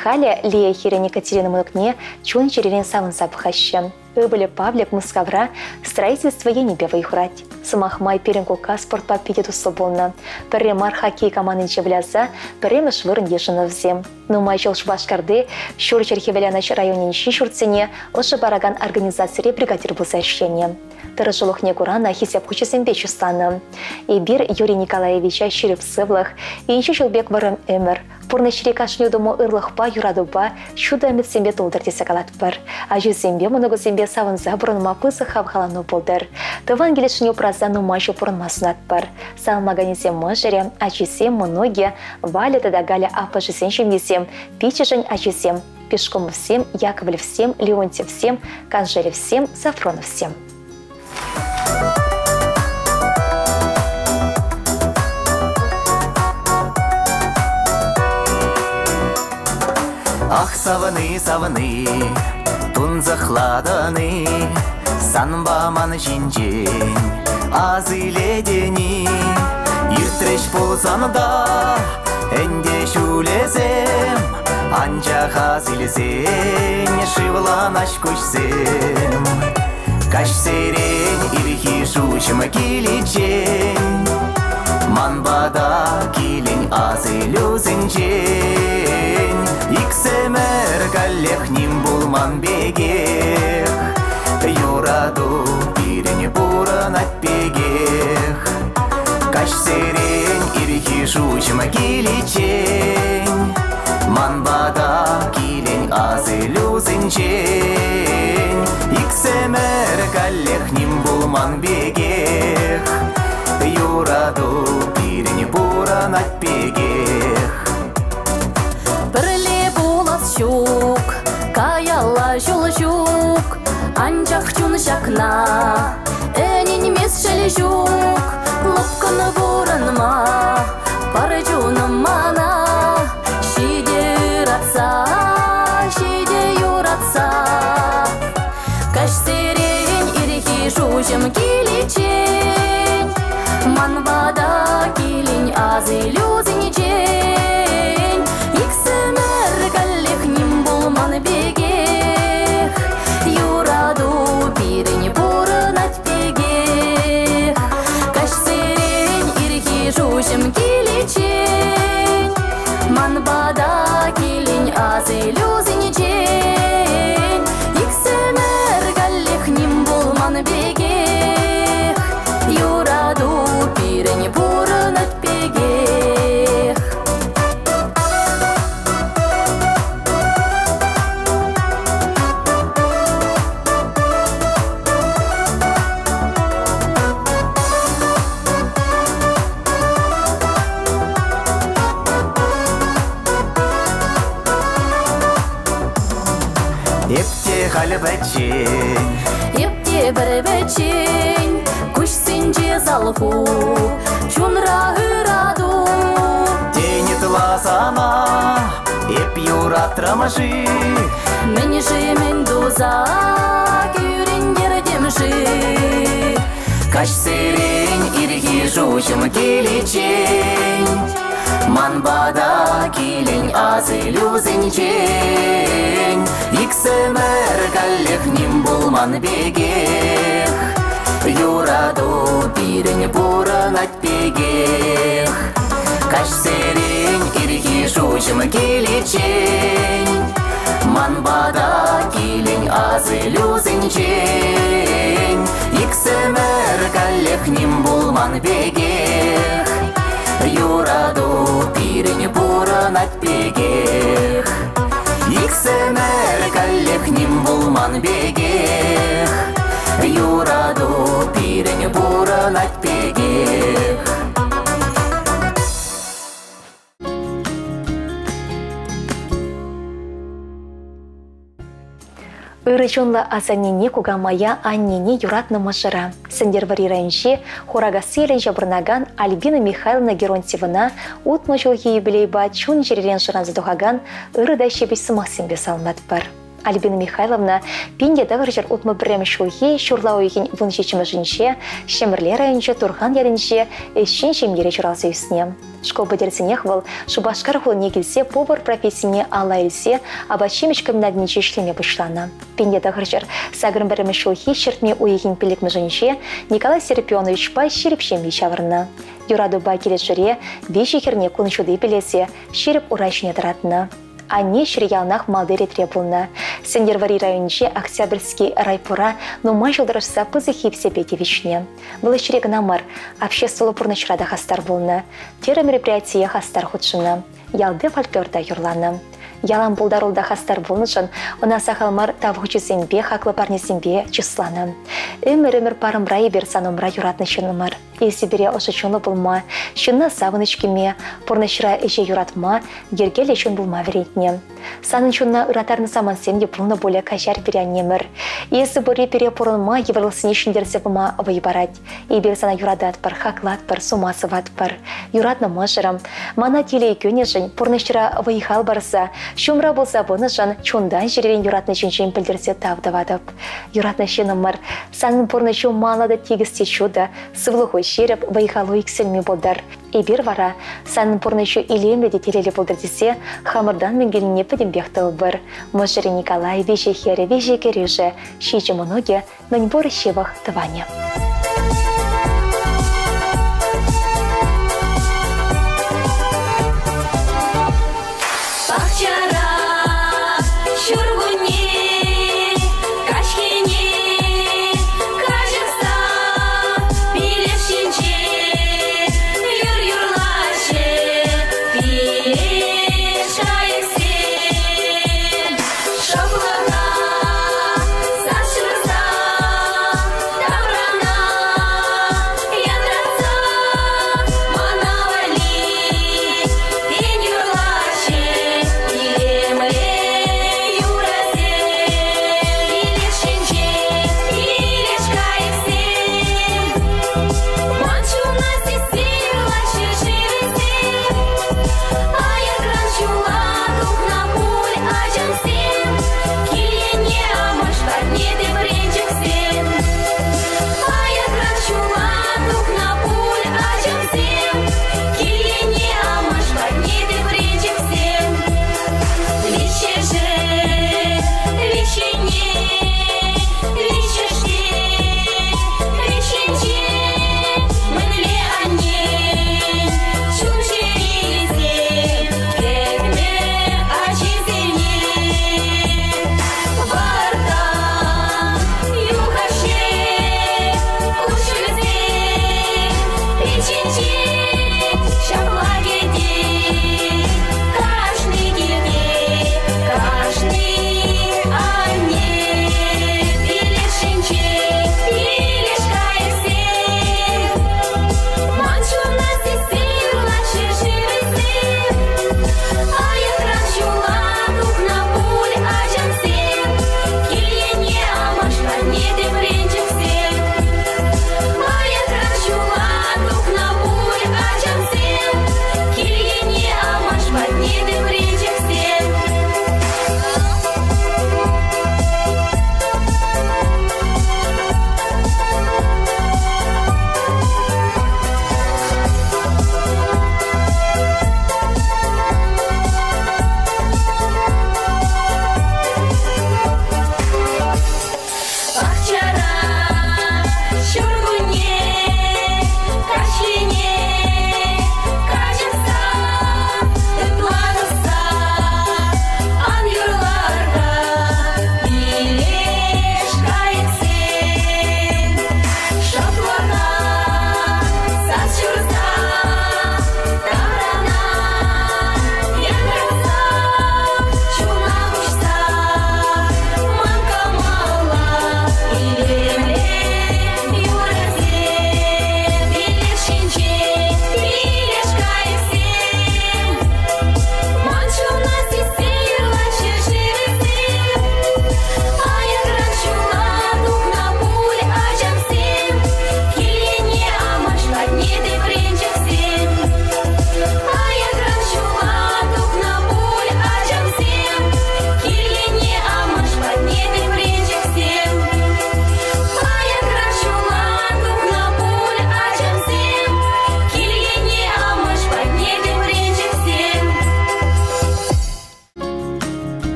Халӗ Лия хӗрӗн Екатерина мӑнукне чун-чӗререн савӑнса пӑхаҫҫӗ. Ывӑлӗ Павлик Мускавра строительство енӗпе вӑй хурать. Сӑмах май, пирӗн кукка спортпа питӗ туслӑ пулнӑ. Пӗрре мар хоккей командинче выляса пӗрремӗш вырӑн йышӑннӑ вӗсем. Нумай ҫул Шупашкарти Ҫурҫӗр Хӗвеланӑҫ районӗнчи ҫуртсене ӑшӑ паракан организацире бригадир пулса ӗҫленӗ. Тӑрӑшулӑхне кура ӑна Хисеп хучӗсемпе чысланӑ. Эпир Юрий Николаевича ҫирӗп сывлӑх, инҫе ҫул пек вӑрӑм ӗмӗр, пурнӑҫри кашни утӑму ырлӑхпа, юратупа, ҫутӑ ӗмӗтсемпе тултӑр тесе калатпӑр. Ачусемпе, мӑнукусемпе савӑнса пурӑнма пысӑк хавхалану пултӑр. Тӑван килӗшне упраса нумай ҫул пурӑнма сунатпӑр. Саламлаканӗсем мӑшӑрӗ, ачисем, мӑнукӗ, Валя тата Галя аппӑшӗсен ҫемйисем, пиччӗшӗн ачисем, Пешкомовсем, Яковлевсем, Леонтьевсем, Канжелевсем, Сафроновсем. Ах, савӑни, савӑни, тунсӑхлатӑн-и, санпа ман ҫинчен ас илетӗн-и? Иртрӗҫ пулсан та ӗнтӗ ҫулӗсем, анчах ас илсен шывланаҫ куҫсем. Каҫсерен ирхи шуҫӑм киличчен ман пата килен асилӳсенчен иксӗмӗр каллех ним пулман пекех юрату пирӗн пурӑнать пекех. Каҫсерен ирхи шуҫӑм киличчен ман пата килен асилӳсенчен иксӗмӗр каллех ним пулман пекех юрату пирӗн пурӑнать пекех. Пӗрле пулас ҫук, каялла ҫул ҫук, анчах чун ҫакна ӗненмест шел ҫук. Лӑпкӑн пурӑнма пар чунӑм мана, ҫитӗ ыратса, ҫитӗ юратса. Каҫсерен ирхи шуҫӑм киличчен ман пата килен асилӳсенчен иксӗмӗр каллех ним пулман пекех юрату пирӗн пурӑнать пекех. Каҫсерен ирхи шуҫӑм киличчен ман пата килен асилӳсенчен иксӗмӗр каллех ним пулман пекех юрату пирӗн пурӑнать пекех. Эп те халӗ пӗччен, Эп те пӗр пӗччен, куҫсенче салху, чунра ырату. Тен ытла сана эп юратрӑм-ши? Мӗн-ши, мӗн туса кӳрентертӗм-ши? Каҫсерен ирхи шуҫӑм киличчен Ман пата килен асилӳсенчен, Иксӗмӗр каллех ним пулман пекех. Юрату пирӗн пурӑнать пекех. Каҫсерен ирхи шуҫӑм киличчен, Ман пата килен асилӳсенчен, Иксӗмӗр каллех ним пулман пекех. Юрату пирӗн пурӑнать пекех. Иксӗмӗр каллех ним пулман пекех. Юрату пирӗн пурӑнать пекех. Ырӑ чунлӑ асаннене, кукамая, аннене юратнӑ мӑшӑра. Сӗнтӗрвӑрри районӗнчи Хуракасси ялӗнче пурӑнакан Альбина Михайловна Геронтьевӑна 60 ҫулхи юбилейпа чун-чӗререн шӑранса тухакан ырӑ та ҫепӗҫ сӑмахсемпе саламлатпӑр. Альбина Михайловна 1961 ҫулхи ҫурла уйӑхӗн 17-мӗшӗнче Ҫӗмӗрле районӗнчи Турхан ялӗнче ӗҫчен ҫемьере ҫуралса ӳснӗ. Шкул пӗтерсенех вӑл Шупашкар хулине килсе повар профессине алла илсе апат-ҫимӗҫ комбинатӗнче ӗҫлеме пуҫланӑ. 1981 ҫулхи ҫӗртме уйӑхӗн пиллӗкмӗшӗнче Николай Серпионовичпа ҫирӗп ҫемье ҫавӑрнӑ. Юратупа килӗшӳре виҫӗ хӗрне кун ҫути пилесе ҫирӗп ура ҫине тӑратнӑ. Анне ҫӗр яланах малти ретре пулнӑ. Сӗнтӗрвӑрри районӗнчи Октябрьски райпора нумай ҫул тӑрӑшса пысӑк хисепе тивӗҫнӗ. Вӑл ӗҫре кӑна мар, обществӑллӑ пурнӑҫра та хастар пулнӑ. Тӗрлӗ мероприятие хастар хутшӑннӑ. Ялти фольклорта юрланӑ. Ялан пултаруллӑ та хастар пулнӑшӑн ӑна сахал мар тав хучӗсемпе, хаклӑ парнесемпе чысланӑ. Ӗмӗр-ӗмӗр парӑмра эпир сан умра юратнӑ ҫыннӑмӑр. Эсӗ пире ӑшӑ чунлӑ пулма, ҫынна савӑнӑҫ кӳме, пурнӑҫра ӗҫе юратма, йӗркеллӗ чун пулма вӗрентнӗ. Санӑн чунна ыраттарнӑ самантсем те пулнӑ пулӗ, каҫар пире, аннемӗр. Эсӗ пурри пире пурӑнма, йывӑрлӑхсене ҫӗнтерсе пыма вӑй парать. Эпир сана юрататпӑр, хаклатпӑр, сума сӑватпӑр. Юратнӑ мӑшӑрӑм, мана телей кӳнӗшӗн, пурнӑҫра вӑй-хал парса, ҫумра пулса пынӑшӑн чунтан-чӗререн юратнӑ ҫинчен пӗлтерсе тав тӑватӑп. Юратнӑ ҫыннӑмӑр, санӑн пурнӑҫу малла та тикӗс те ҫутӑ, сывлӑху ҫирӗп, вӑй-халу иксӗлми пултӑр. Эпир вара санӑн пурнӑҫу илемлӗ те телейлӗ пултӑр тесе хамӑртан мӗн килнине пӗтӗмпех тӑвӑпӑр. Мӑшӑрӗ Николай, виҫӗ хӗрӗ, виҫӗ кӗрӳшӗ, ҫичӗ мӑнукӗ, мӗнпур ҫывӑх тӑванӗ. Пахчара ҫуркунне каҫхине каҫӑхса пилеш ҫинче юр юрлаҫҫӗ пилеш кайӑксем. Шӑплӑха сас ҫырса таврана.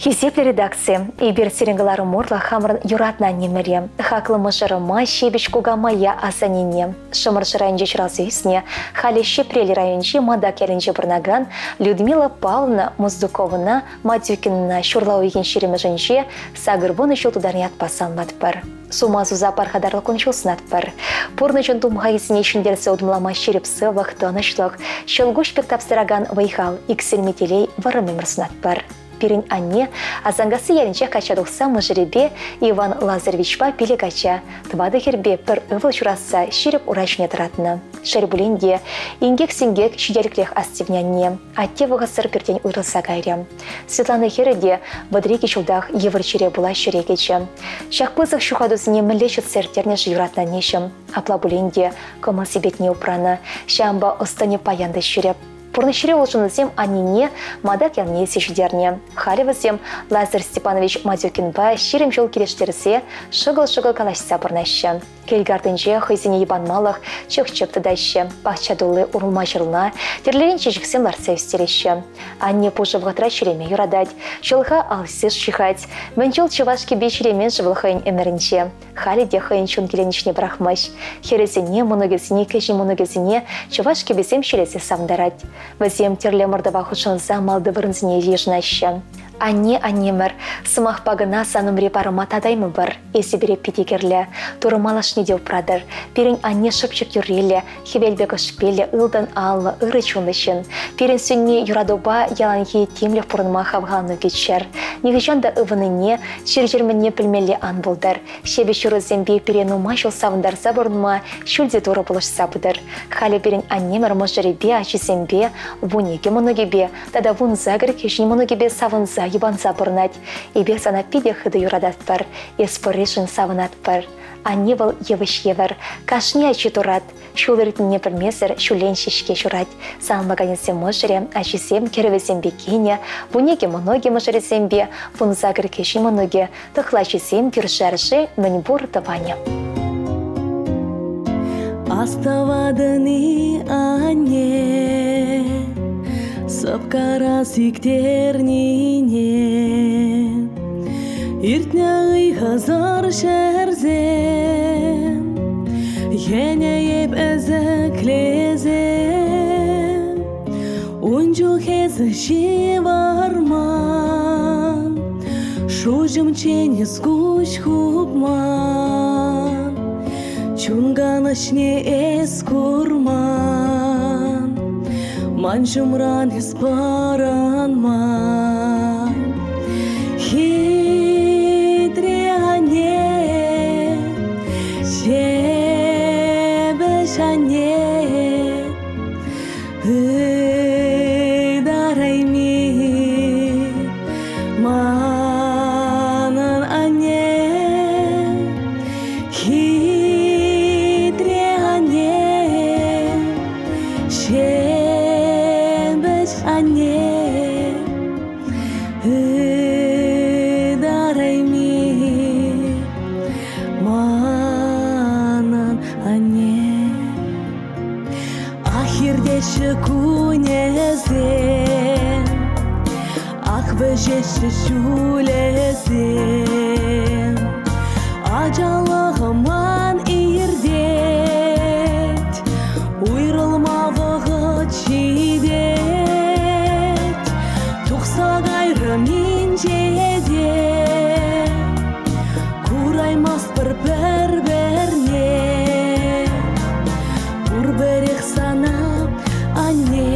Хисеплӗ редакци, эпир сирӗн кӑларӑм урлӑ хамӑрӑн юратнӑ аннемӗре, хаклӑ мӑшӑрӑма, ҫепӗҫ кукамая асаннене, Шӑмӑршӑ районӗнче ҫуралса ӳснӗ, халӗ Ҫӗпрел районӗнчи Матак ялӗнче пурӑнакан Людмила Павловна Муздуковӑна Матюкинӑна ҫурла уйӑхӗн ҫирӗмӗшӗнче 80 ҫул тутарни ятпа саламлатпӑр. Сума суса пархатарлӑ кун-ҫул сӑнатпӑр. Пурнӑҫӑн тумхахӗсене ҫӗнтерсе утӑмлама ҫирӗп сывлӑх, тӑнӑҫлӑх, ҫӑлкуҫ пек тапсӑракан вӑй-хал, иксӗлми телей, вӑрӑм ӗмӗр сунатпӑр. Пирӗн анне Асанкасси ялӗнчех качча тухса мӑшӑрӗпе Иван Лазаревичпа пилӗк ача, тӑватӑ хӗрпе пӗр ывӑл ҫуратса ҫирӗп ура ҫине тӑратнӑ. Шел пулин те, инкек-синкек ҫителӗклех астивнӗ анне. Атте вӑхӑтсӑр пиртен уйрӑлса кайрӗ. Светлана хӗрӗ те 32 ҫултах йывӑр чире пула ҫӗре кӗчӗ. Ҫак пысӑк ҫухатусене мӗнле чӑтса ирттернӗ-ши юратнӑ аннеҫӗм? Апла пулин те кӑмӑл-сипетне упранӑ, ҫавӑнпа ӑс-тӑнӗ паян та ҫирӗп. Пурнӑҫри улшӑнусем аннене Матак ялне илсе ҫитернӗ. Халӗ вӗсем Лазарь Степанович Мадюкинпа 20 ҫул килӗштерсе шӑкӑл-шӑкӑл калаҫса пурӑнаҫҫӗ. Кил картинче хӑйсене йӑпанмалӑх чӑх-чӗп тытаҫҫӗ, пахча тулли улма-ҫырла, тӗрлӗрен чечексем лартса ӳстереҫҫӗ. Анне пушӑ вӑхӑтра ҫӳреме юратать, чӑлха алсиш ҫыхать. Мӗн чул чӑваш кӗпи ҫӳремен-ши вӑл хӑйӗн ӗмӗрӗнче? Халӗ те хӑйӗн чун киленӗҫне пӑрахмасть. Хӗрӗсене, мӑнукӗсене, кӗҫӗн мӑнукӗсене чӑваш кӗписем ҫӗлесе савӑнтарать. Вӗсем тӗрлӗ ӑмӑртӑва хутшӑнса малти вырӑнсене йышӑнаҫҫӗ. Анне, аннемӗр, сӑмахпа кӑна сан умри парӑма татаймӑпӑр. Эсӗ пире питӗ кирлӗ. Турӑ малашне те упратӑр. Пирӗн анне шӑпчӑк юрриллӗ, хӗвел пек ӑшпиллӗ, ылтӑн аллӑ, ырӑ чунлӑ ҫын. Пирӗн сӳнми юратупа яланхи тимлӗх пурӑнма хавхалану кӳччӗр. Нихӑҫан та ывӑннине, чир-чӗр мӗнне пӗлмелле ан пултӑр. Ҫепӗҫ юрӑсемпе пире нумай ҫул савӑнтарса пурӑнма ҫӳлти Турӑ пулӑшса пытӑр. Халӗ пирӗн аннемӗр мӑшӑрӗпе, ачисемпе, 12 мӑнукӗпе тата 18 кӗҫӗн мӑнукӗпе савӑнса, йӑпанса пурӑнать. Эпир сана питӗ хытӑ юрататпӑр, эс пурришӗн савӑнатпӑр. Анне вӑл йывӑҫ евӗр, кашни ачи турат, ҫул иртнине пӗлмесӗр ҫуллен ҫеҫке ҫурать. Саламлаканӗсем мӑшӑрӗ, ачисем кӗрӗвӗсемпе кинӗ, 12 мӑнукӗ мӑшӑрӗсемпе, 18 кӗҫӗн мӑнукӗ, тӑхлачисем, кӳршӗ-арши, мӗнпур тӑванӗ. Астӑватӑн-и, анне, сӑпкара сиктернине? Иртнӗ ыйхӑсӑр ҫӗрсем, йӗнӗ эп ӗсӗклесе. Ун чух эсӗ ҫывӑрман, шуҫӑмччен эс куҫ хупман, чун канӑҫне эс курман, ман ҫумран эс пӑрӑнман. Хитре анне, ҫепӗҫ анне, Ытарайми манӑн анне, хитре анне, ҫепӗҫ анне. Ытарайми манӑн анне. Ах, иртеҫҫӗ кунӗсем, ах, вӗҫеҫҫӗ ҫулӗсем. Ачалӑхӑман иртет, уйрӑлма вӑхӑт ҫитет. Тухса кайрӑм инҫете, кураймастпӑр пӗр-пӗрне. Пурпӗрех сана, анне,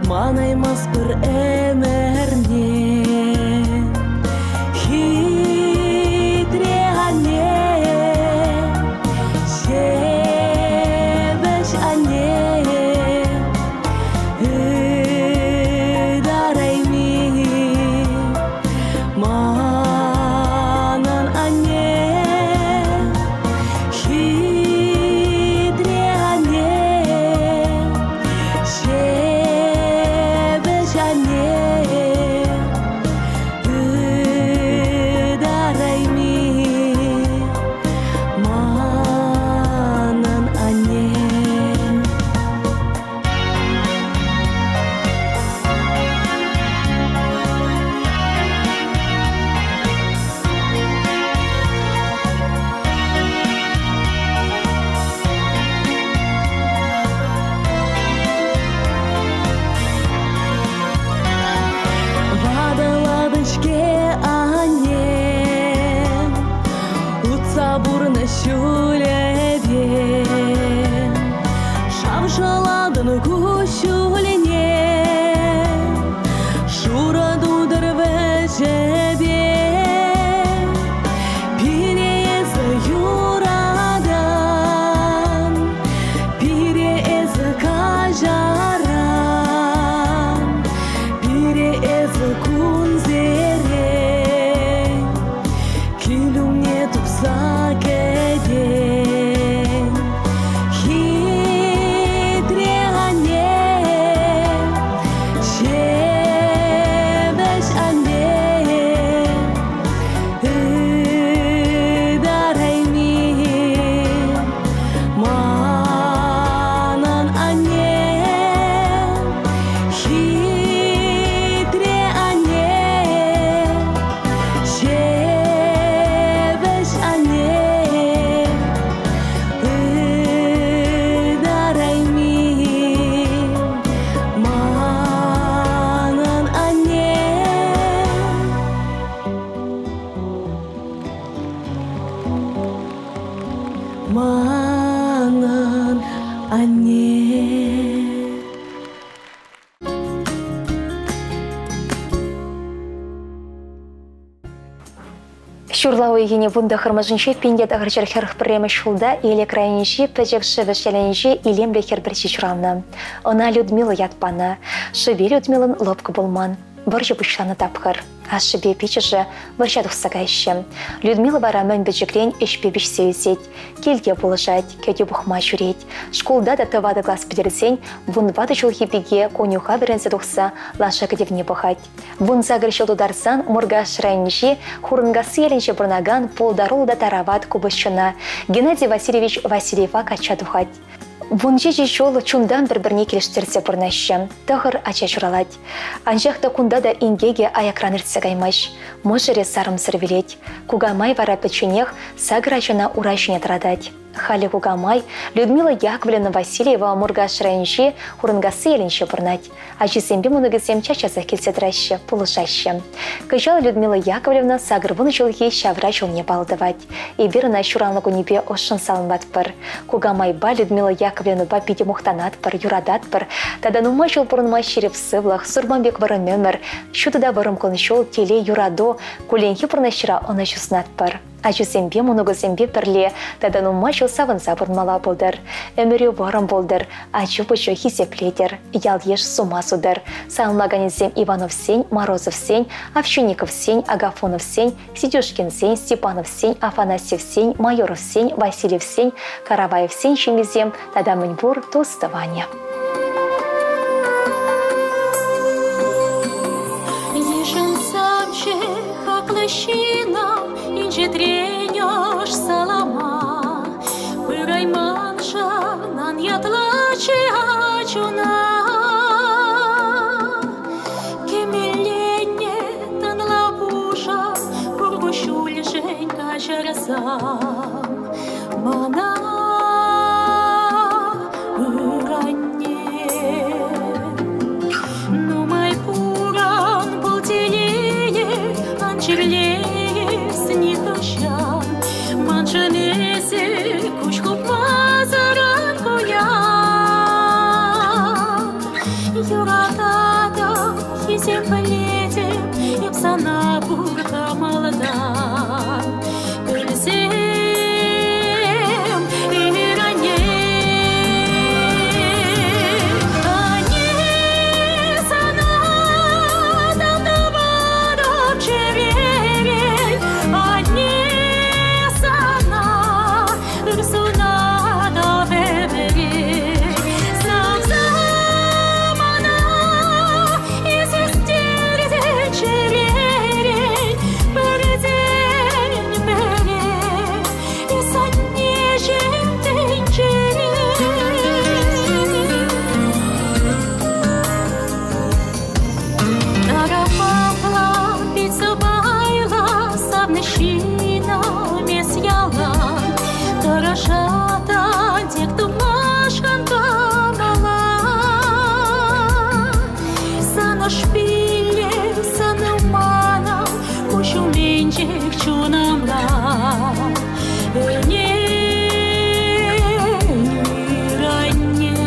манаймастпӑр ӗмӗрне. Хитре анне, ҫепӗҫ анне, ытарайми манӑн анне. Хитре анне, ҫепӗҫ анне, Ҫурла уйӑхӗн вунтӑххӑрмӗшӗнче 1941 ҫулта Элӗк районӗнчи Пӗчӗк Шӗвӗш ялӗнче илемлӗ хӗр пӗрчи ҫуралнӑ. Ӑна Людмила ят панӑ. Шӑпи Людмилӑн лӑпкӑ пулман. Вӑрҫӑ пуҫланӑ тапхӑр. Ашшӗпе пиччӗшӗ вӑрҫа тухса каяҫҫӗ. Людмила вара мӗн пӗчӗкрен ӗҫпе пиҫсе ӳсет. Килте пулӑшать, кӗтӳ пӑхма ҫӳрет. Шкулта та тӑватӑ класс пӗтерсен вунтӑватӑ ҫулхи пике конюха вӗренсе тухса лаша кӗтӗвне пӑхать. Вунсакӑр ҫул тутарсан Муркаш районӗнчи Хурӑнкасси ялӗнче пурӑнакан пултаруллӑ та тарават купӑсҫӑна Геннадий Васильевич Васильева качча тухать. Вунҫичӗ ҫул чунтан пӗр-пӗрне килӗштерсе пурӑнаҫҫӗ. Тӑхӑр ача ҫуралать. Анчах та кунта та инкекӗ аякран иртсе каймасть. Мӑшӑрӗ сарӑмсӑр вилет. Кукамай вара пӗчченех сакӑр ачана ура ҫине тӑратать. Халӗ кукамай Людмила Яковлевна Васильева Муркаш районӗнчи Хурӑнкасси ялӗнче пурӑнать. Ачисемпе мӑнукӗсем час-часах килсе тӑраҫҫӗ, пулӑшаҫҫӗ. Кӑҫал Людмила Яковлевна 80 ҫулхи ҫавра ҫулне паллӑ тӑвать. Эпир ӑна ҫуралнӑ кунӗпе ӑшшӑн саламлатпӑр. Кукамайпа Людмила Яковлевнӑпа питӗ мухтанатпӑр, юрататпӑр. Тата нумай ҫул пурӑнма ҫирӗп сывлӑх, сурпан пек вӑрӑм ӗмӗр, ҫутӑ та вӑрӑм кун-ҫул, телей, юрату, кулленхи пурнӑҫра ӑнӑҫу сунатпӑр. Ачусемпе, мӑнукусемпе пӗрле тата нумай ҫул савӑнса пурӑнмалла пултӑр. Ӗмӗрӳ вӑрӑм пултӑр, ачу-пӑчу хисеплетӗр, ял-йыш сума сутӑр. Саламлаканӗсем Ивановсен, Морозовсен, Овчинниковсен, Агафоновсен, Сидюшкинсен, Степановсен, Афанасьевсен, Майоровсен, Васильевсен, Караваевсен ҫемйисем тата мӗнпур тус-тӑванӗ. Йышӑнсамччӗ хаклӑ ҫыннӑм, инҫетрен ӑш салама. Пырайманшӑн ан ятлаччӗ ачуна. Кӗмеллене тӑнла пушӑ, пур куҫҫульшӗн каҫарсам мана. Ыранне нумай пуран пыл телее, ан чирлес нихӑҫан. Маншӑн эсӗ куҫ хупмасӑр ан куян. Юрататӑп, хисеплетӗп, эп сана пур кӑмӑлтан. Пӗлсем, ир-анне, анне сана тав тӑватӑп чӗререн, анне сана ыр сунатӑп ӗмӗрен. Савса мана эс ӳстерсен чӗререн, пӗртен пӗре эс аннеҫӗм тӗнчере. Тараватлӑ, пит сӑпайлӑ, савнӑ ҫыннӑм эс ялан. Тӑрӑшатӑн тек тумашкӑн кӑмӑла. Сан ӑш пилле, сан манӑн куҫ умӗнчех чунӑмра. Ӗненӳ, анне.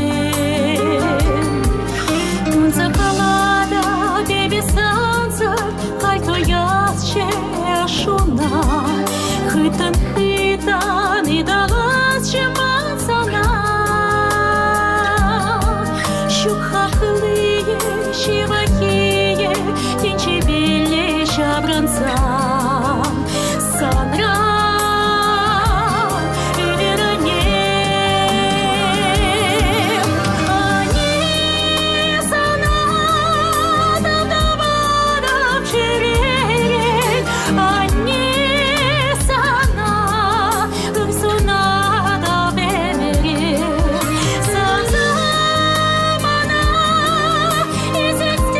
Тунсӑхлатӑп эпӗ сансӑр, халь туясчӗ шуна. Хыттӑн-хыттӑн ыталасчӗ ман сана. Ҫук хаклийӗ, ҫывӑххийӗ, тӗнчепелле ҫаврӑнсан. Санран ырӑнем. Анне сана тав тӑватӑп чӗререн, анне сана ыр сунатӑп ӗмӗре. Савса мана эс ӳстерсен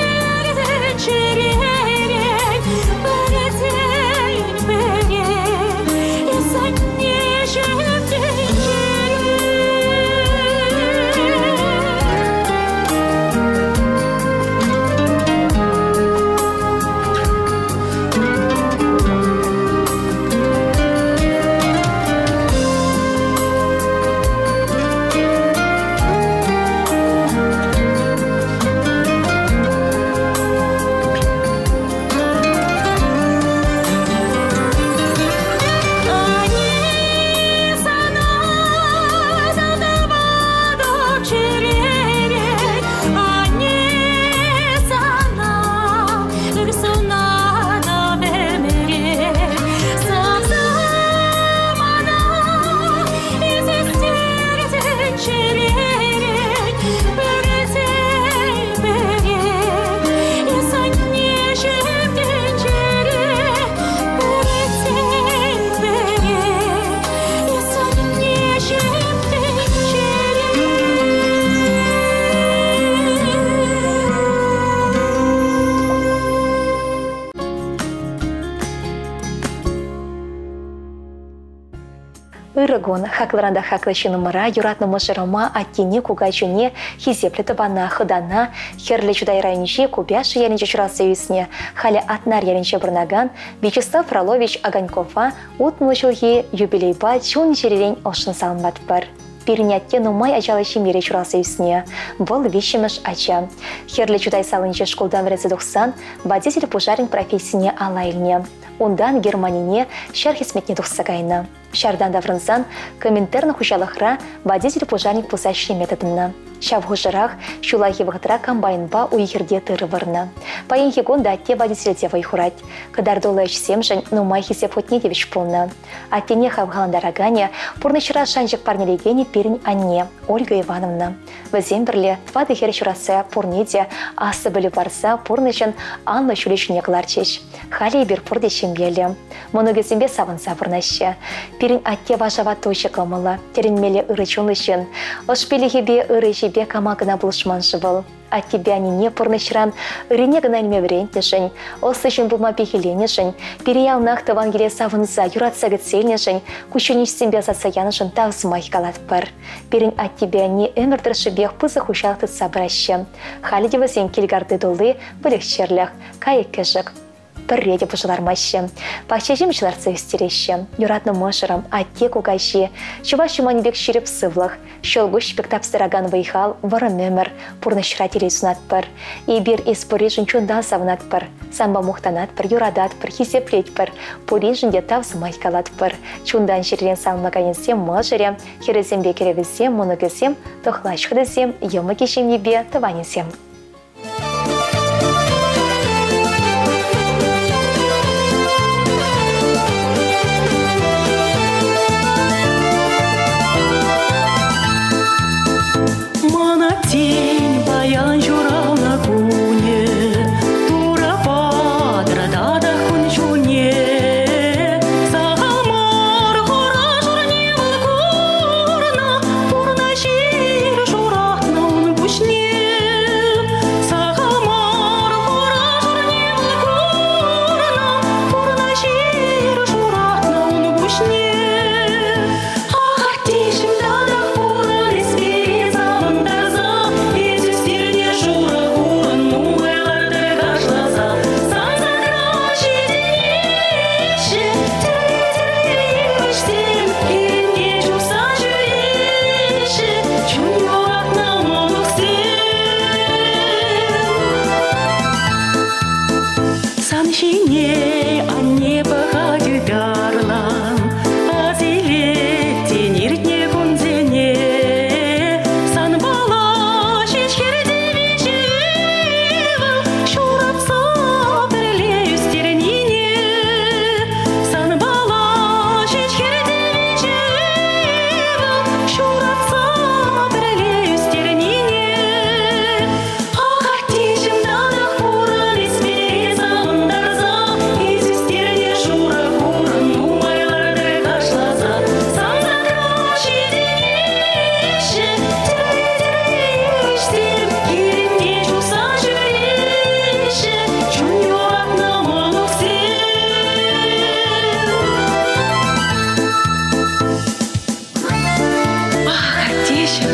Ырӑ кун, хаклӑран та хаклӑ ҫыннӑмӑра, юратнӑ мӑшӑрӑма, аттене, кукаҫуне, хисеплӗ тӑвана, хӑтана, Хӗрлӗ Чутай районӗнчи Купяши ялӗнче ҫуралса ӳснӗ, халӗ Атнар ялӗнче пурӑнакан Вячеслав Фролович Огонькова 60 ҫулхи юбилейпа чун-чӗререн ӑшшӑн саламлатпӑр. Пирӗн атте нумай ачаллӑ ҫемьере ҫуралса ӳснӗ. Вӑл виҫҫӗмӗш ача. Хӗрлӗ Чутай салинче шкултан вӗренсе тухсан водитель пушарӗн профессине алла илнӗ. Унтан Германине ҫар хӗсметне тухса кайнӑ. Ҫартан таврӑнсан Коминтерн хуҫалӑхра водитель-пушарник пулса ӗҫлеме тытӑннӑ. Ҫав хушӑрах ҫуллахи вӑхӑтра комбайнпа уй-хирте тырӑ вырнӑ. Паянхи кун та атте водительте вӑй хурать. Кӑтартуллӑ ӗҫсемшӗн нумай хисеп хутне тивӗҫ пулнӑ. Аттене хавхалантараканӗ, пурнӑҫра шанчӑк парнелекенӗ пирӗн анне, Ольга Ивановна. Вӗсем пӗрле тӑватӑ хӗр ҫуратса пурне те аслӑ пӗлӳ парса пурнӑҫӑн анлӑ ҫулӗ ҫине кӑларчӗҫ. Халӗ эпир пурте ҫемьеллӗ. Мӑнукӗсемпе савӑнса пурӑнаҫҫӗ. Пирӗн атте вашават уҫӑ кӑмӑллӑ, тӗлӗнмелле ырӑ чунлӑ ҫын. Ӑш пиллӗхӗпе, ырӑ ӗҫӗпе кама кӑна пулӑшман-ши вӑл? Аттепе аннене пурнӑҫран ыррине кӑна илме вӗрентнӗшӗн, ӑслӑ ҫын пулма пехилленӗшӗн, пире яланах тӑван киле савӑнса, юратса кӗтсе илнӗшӗн, куҫҫульнисемпе ӑсатса янӑшӑн тав сӑмахӗ калатпӑр. Пирӗн аттепе анне ӗмӗр тӑршшӗпех пысӑк хуҫалӑх тытса пыраҫҫӗ. Халӗ те вӗсен кил карти тулли выльӑх-чӗрлӗх, кайӑк-кӗшӗк. Пӗрре те пушӑ лармаҫҫӗ. Пахча-ҫимӗҫ лартса ӳстереҫҫӗ. Юратнӑ мӑшӑрӑм, атте, кукаҫи, чӑваш юманӗ пек ҫирӗп сывлӑх, ҫӑлкуҫ пек тапсӑракан вӑй-хал, вӑрӑм ӗмӗр, пурнӑҫра телей сунатпӑр. Эпир эс пурришӗн чунтан савӑнатпӑр, санпа мухтанатпӑр, юрататпӑр, хисеплетпӗр, пуриншӗн те тав сӑмах калатпӑр. Чунтан чӗререн савӑнаканӗсем мӑшӑрӗ, хӗрӗсемпе кӗрӗвӗсем, мӑнукӗсем, тӑхлач хӑтисем, йӑмӑкӗ ҫемйипе тӑванӗсем. Мана тин паян ҫуралнӑ кунӗ, Турӑ патӑр татах кун-ҫулне. Сахал мар хура-шурне вӑл курнӑ, Пурнӑҫ ир шуратнӑ ун пуҫне. Сахал мар хура-шурне вӑл курнӑ, Пурнӑҫ ир шуратнӑ ун пуҫне. Ах, аттеҫӗм, татах пурӑн эс пире савӑнтарса, Эс ӳстернӗ шурӑ хурӑн нумай лартӑр кашласа. Сан садра ҫитӗнеҫҫӗ тӗрлӗ-тӗрлӗ йывӑҫсем, Хирӗнте чупса ҫӳреҫҫӗ чун юратнӑ мӑнуксем. Сан ҫине анне пӑхать ытарлан, Ас илет иртнӗ кунсене. Санпала ҫеҫ хӗрте виҫӗ ывӑл ҫуратса пӗрле ӳстернине. Санпала ҫеҫ хӗрте виҫӗ ывӑл ҫуратса пӗрле ӳстернине. Ах, аттеҫӗм, татах пурӑн эс пире савӑнтарса, Эс ӳстернӗ шурӑ хурӑн нумай лартӑр кашласа. Сан садра ҫитӗнеҫҫӗ тӗрлӗ-тӗрлӗ йывӑҫсем, Хирӗнте чупса ҫӳреҫҫӗ чун юратнӑ мӑнуксем. Ах, аттеҫӗм,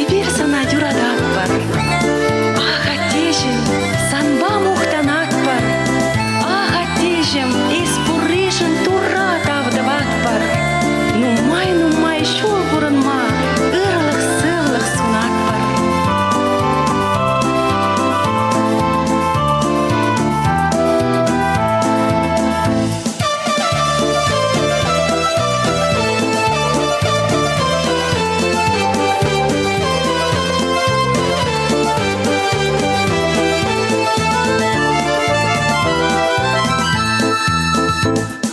эпир сана юрататпӑр. Ах, аттеҫӗм, санпа мухтанатпӑр. Ах, аттеҫӗм, эс пурришӗн Турра тав тӑватпӑр. Нумай-нумай ҫул пурӑнма ырлӑх-сывлӑх сунатпӑр.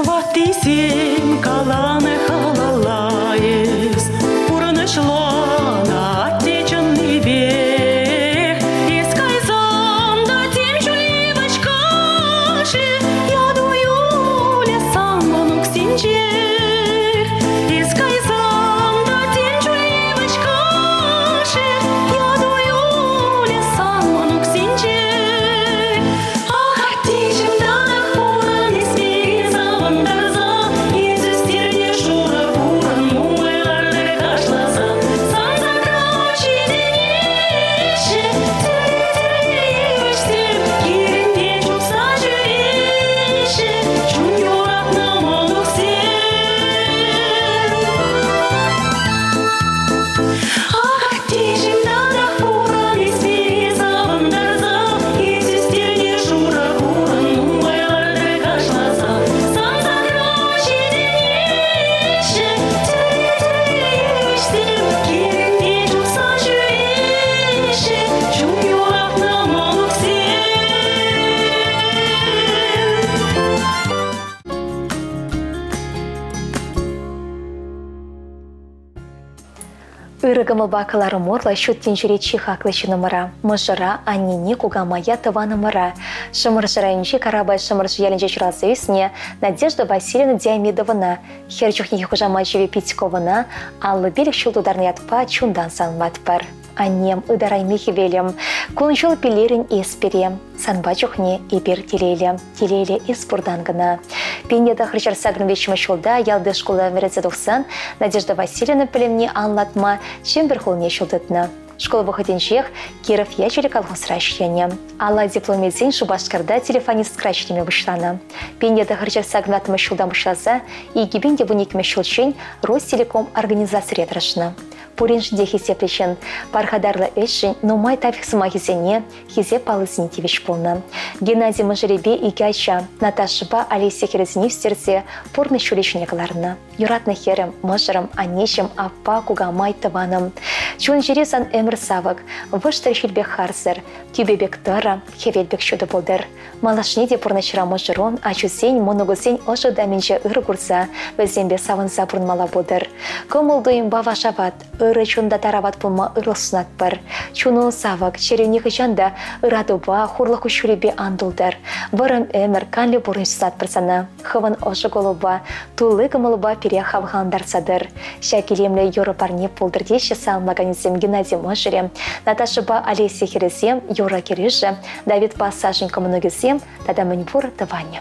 Ваттисем каланӑ халалла эс, Пурнӑҫланӑ атте чӑннипех. Эс кайсан та тем чуль йывӑҫ кашӗ, Яту юлӗ сан мӑнуксенчех. Эс кайсан та тем чуль йывӑҫ кашӗ, Яту юлӗ сан мӑнуксенчех. Ах, аттеҫӗм, татах пурӑн эс пире савӑнтарса, Ырӑ кӑмӑлпа кӑларӑм урлӑ ҫут тӗнчере чи хаклӑ ҫыннӑмӑра, мӑшӑра, аннене, кукамая, тӑванӑмӑра, Шӑмӑршӑ районӗнчи Карапай Шӑмӑршӑ ялӗнче ҫуралса ӳснӗ Надежда Васильевна Диомидовӑна, хӗр чухнехи хушамачӗпе Питьковӑна 55 ҫул тутарнӑ ятпа чунтан саламлатпӑр. Аннем, ытарайми хӗвелӗм, кун-ҫул пиллерӗн эс пире. Санпа чухне эпир телейлӗ, телейлӗ эс пуртан кӑна. 1983 ҫулта ялти шкула вӗренсе тухсан Надежда Васильевна пӗлӗмне анлатма Чӗмпӗр хулине ҫул тытнӑ. Шкул вӑхӑтӗнчех Киров ячӗллӗ колхозра ӗҫленӗ. Алла диплом илсен Шупашкарта телефонисткӑра ӗҫлеме пуҫланӑ. 1984 ҫултан пуҫласа 2012 ҫулччен Ростелеком организацире тӑрӑшнӑ. Пуриншӗн те хисеплӗ ҫын, пархатарлӑ ӗҫшӗн нумай тавих сӑмахӗсене, хисеп паллисене тивӗҫ пулнӑ. Геннадий мӑшӑрӗпе икӗ ача, Наташӑпа Олеся хӗрӗсене ӳстерсе пурнӑҫ ҫулӗ ҫине кӑларнӑ. Юратнӑ хӗрӗм, мӑшӑрӑм, аннеҫӗм, аппа, кукамай, тӑванӑм. Чун-чӗре сан ӗмӗр савӑк, вӑштӑр ҫил пек харсӑр, тӳпе пек тӑрӑ, хӗвел пек ҫутӑ пултӑр. Малашне те пурнӑҫра мӑшӑрун, ачусен, мӑнукусен ӑшӑ ытамӗнче ырӑ курса, вӗсемпе савӑнса пурӑнмалла пултӑр. Кӑмӑл-туйӑмпа вашават, ырӑ чунта тарават пулма ырлӑх сунатпӑр. Чуну савӑк, чӗрӳ нихӑҫан та ыратупа, хурлӑх куҫҫулӗпе ан тултӑр. Вӑрӑм ӗмӗр, канлӗ пурнӑҫ сунатпӑр сана. Хӑвӑн ӑшӑ кулӑпа, тулли кӑмӑлпа пире хавхалантарса тӑр. Ҫак илемлӗ юрӑ парне пултӑр теҫҫӗ саламлаканӗсем Геннадий мӑшӑрӗ, Наташӑпа Олеся хӗрӗсем, юрӑ кӗрӳшӗ, Давидпа Сашенька мӑнукӗсем тата мӗнпур тӑванӗ.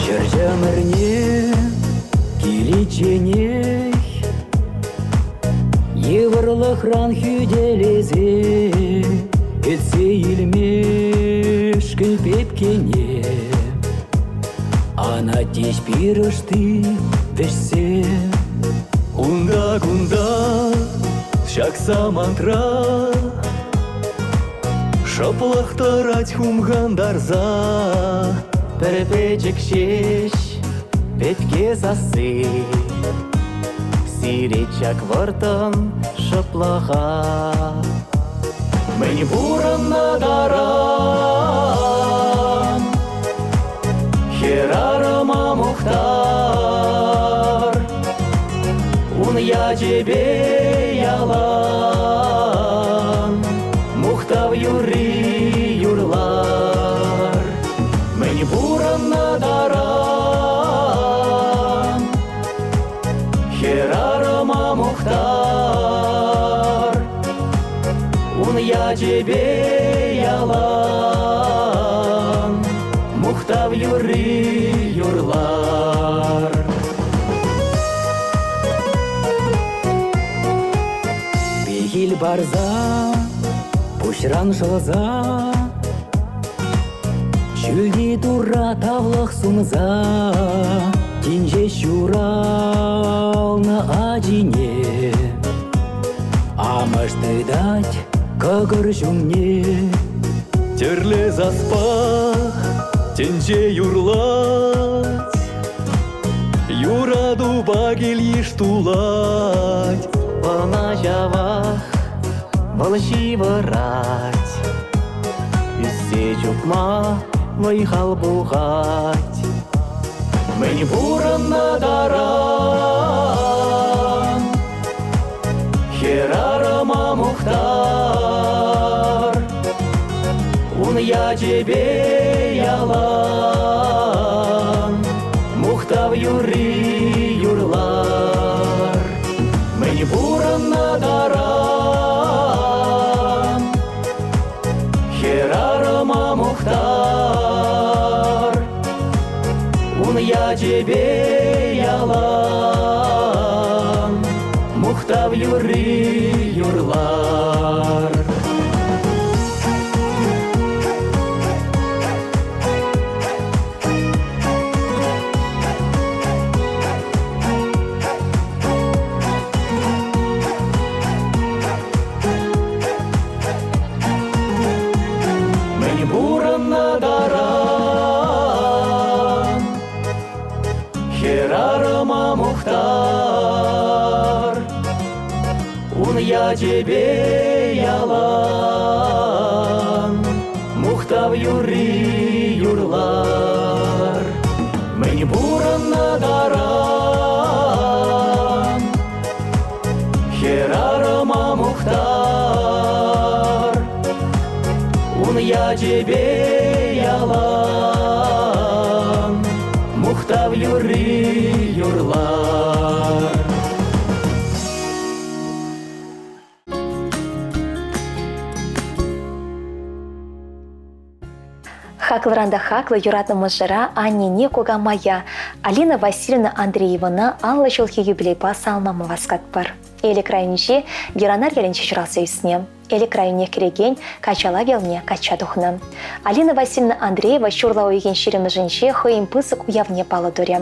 Ҫӗр чӑмӑрне киличченех Йывӑрлӑхран хӳтӗлесе кӗтсе илмешкӗн пепкене Анатеҫ пирӗшти вӗҫсе. Унта-кунта ҫак самантра Шӑплӑх тӑрать хумхантарса. Пӗр пӗчӗк ҫеҫ пепке сасси Сирет ҫак вӑрттӑн шӑплӑха. Мӗн пурӑннӑ таран Хӗрарӑма мухтар, Ун ячӗпе ялан Мухтав юрри юрлар. Мӗн пурӑннӑ таран Хӗрарӑма мухтар, Ун ячӗпе ялан Мухтав юрри юрлар. Пехил парса, пуҫран шӑлса, Ҫӳлти Турра тавлӑх сунса, Тин ҫеҫ ҫуралнӑ ачине Амӑш тытать кӑкӑр ҫумне. Тӗрлӗ саспа тӗнче юрлать, Юратупа кил-йыш тулать. Ӑна ҫавах вӑл ҫывӑрать, Ӳссе чупма вӑй-хал пухать. Мӗн пурӑннӑ таран Хӗрарӑма мухтар, Ун ячӗпе ялан Мухтав юрри юрлар. Мӗн пурӑннӑ таран Хӗрарӑма мухтар, Ун ячӗпе ялан Мухтав юрри юрлар. Мӗн пурӑннӑ таран Хӗрарӑма мухтар, ячӗпе ялан мухтав юрри юрлар. Мӗн пурӑннӑ таран хӗрарӑма мухтар. Ун ячӗпе ялан мухтав юрри юрлар. Хаклӑран та хаклӑ юратнӑ мӑшӑра аннене кукамая Алина Васильевна Андреевӑна 50 ҫулхи юбилейпа саламлама васкатпӑр. Элӗк районӗнчи Геранар ялӗнче ҫуралса ӳснӗ. Элӗк районне кӗрекен Качалав ялне качча тухнӑ. Алина Васильевна Андреева ҫурла уйӑхӗн ҫирӗмӗшӗнче хӑйӗн пысӑк уявне паллӑ турӗ.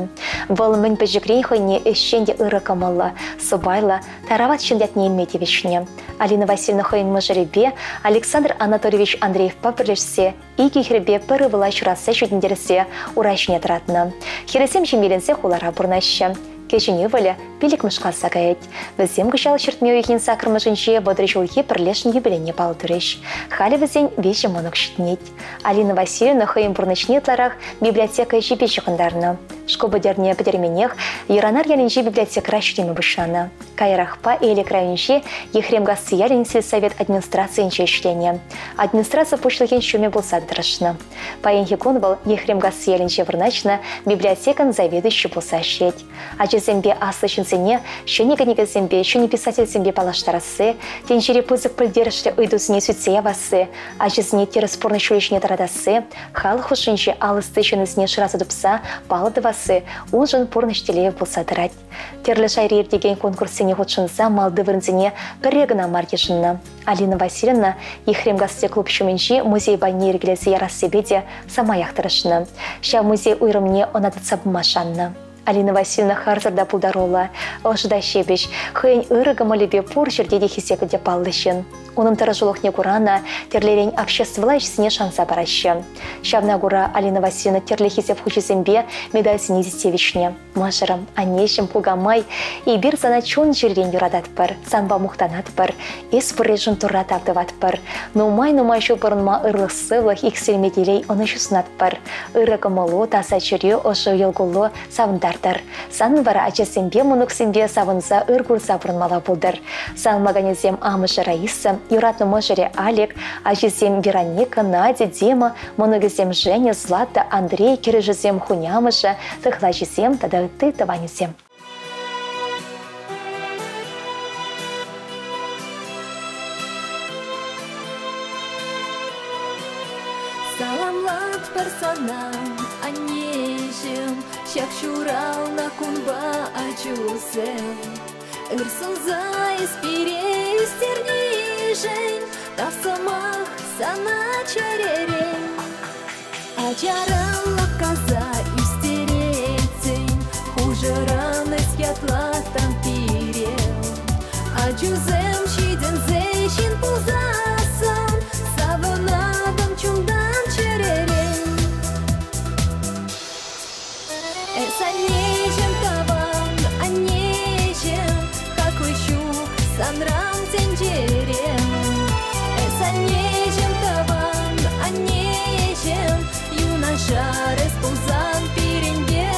Вӑл мӗн пӗчӗкрен хӑйне ӗҫчен те ырӑ кӑмӑллӑ, сӑпайлӑ, тарават ҫын ятне илме тивӗҫнӗ. Алина Васильевна хӑйӗн мӑшӑрӗпе Александр Анатольевич Андреевпа пӗрлешсе икӗ хӗрпе пӗр ывӑла ҫуратса ҫитӗнтерсе ура ҫине тӑратнӑ. Хӗрӗсем ҫемьеленсе хулара пурӑнаҫҫӗ. Кӗҫӗн ывӑлӗ пиллӗкмӗш класа каять. Вӗсем кӑҫал ҫӗртме уйӑхӗн саккӑрмӗшӗнче 30 ҫулхи пӗрлешнӗ юбилейне паллӑ турӗҫ. Халӗ вӗсен виҫӗ мӑнук ҫитӗнет. Алина Васильевна хӑйӗн пурнӑҫне ытларах библиотека ӗҫӗпе ҫыхӑнтарнӑ. Шкул пӗтернӗ пӗтерменех Йӑранар ялӗнчи библиотекӑра ҫӳреме пуҫланӑ. Каярахпа Элӗк районӗнчи Ехремкасси ялӗн сельсовет администрацийӗнче ӗҫленӗ. Администраци пуҫлӑхӗн ҫумӗ пулса тӑрӑшнӑ. Паянхи кун вӑл Ехремкасси ялӗнче вырнаҫнӑ библиотекӑн заведующийӗ пулса ӗҫлет. Ачасемпе аслӑ ҫынсене ҫӗнӗ кӗнекесемпе, ҫӗнӗ писательсемпе паллаштарасси, тӗнчери пысӑк пӗлтерӗшлӗ ыйтусене сӳтсе явасси, ачасене тӗрӗс пурнӑҫ ҫулӗ ҫине тӑратасси, халӑх хушшинче ал ӑсти ҫыннисене шыраса тупса паллӑ тӑвасси уншӑн пурнӑҫ телейӗ пулса тӑрать. Тӗрлӗ шайри иртекен конкурссене хутшӑнса малти вырӑнсене пӗрре кӑна мар йышӑннӑ. Алина Васильевна Ехремкасси клуб ҫумӗнчи музей пайне йӗркелесе ярассипе те самаях тӑрӑшнӑ. Ҫав музей уйрӑмне ӑна тытса пыма шаннӑ. Алина Васильевна харсӑр та пултаруллӑ, ӑшӑ та ҫепӗҫ, хӑйӗн ырӑ кӑмӑлӗпе пур ҫӗрте те хисеплӗ те паллӑ ҫын. Унӑн тӑрӑшулӑхне кура ӑна тӗрлӗрен обществӑлла ӗҫсене шанса параҫҫӗ. Ҫавна кура Алина Васильевна тӗрлӗ хисеп хучӗсемпе медальсене те тивӗҫнӗ. Мӑшӑрӑм, аннеҫӗм, кукамай, эпир сана чун-чӗререн юрататпӑр, санпа мухтанатпӑр, эс пурришӗн Турра тав тӑватпӑр. Нумай-нумай ҫул пурӑнма ырлӑх-сывлӑх, иксӗлми телей, ӑнӑҫу сунатпӑр. Ырӑ кӑмӑлу, таса чӗрӳ, ӑшӑ йӑл-куллу савӑнтартӑр. Санӑн вара ачасемпе, мӑнуксемпе савӑнса ыр курса пурӑнмалла пултӑр. Салмаканӗсем амӑшӗ Раиса, юратнӑ мӑшӑрӗ Алик, ачисем Вероника, Надя, Дима, мӑнукӗсем Женя, Злата, Андрей, кӗрӳшӗсем хунямӑшӗ, тӑхлачисем тата ытти тӑванӗсем. Саламлатпӑр сана, аннеҫӗм, ҫак ҫуралнӑ кунпа ачусем. Ыр сунса эс пире ӳстернишӗн тав сӑмах сана чӗререн. Ачаран лӑпкаса ӳстеретсен, хушӑран эс ятлаттӑн пире. Ачусем ҫитӗнсе ҫын пулсассӑн, савӑнатӑн чунтан чӗререн. Эс аннеҫӗм тӑван, аннеҫӗм, хаклӑ ҫу санран тӗнчере. Эс аннеҫӗм тӑван, аннеҫӗм, юнашар эс пулсан пирӗнпе.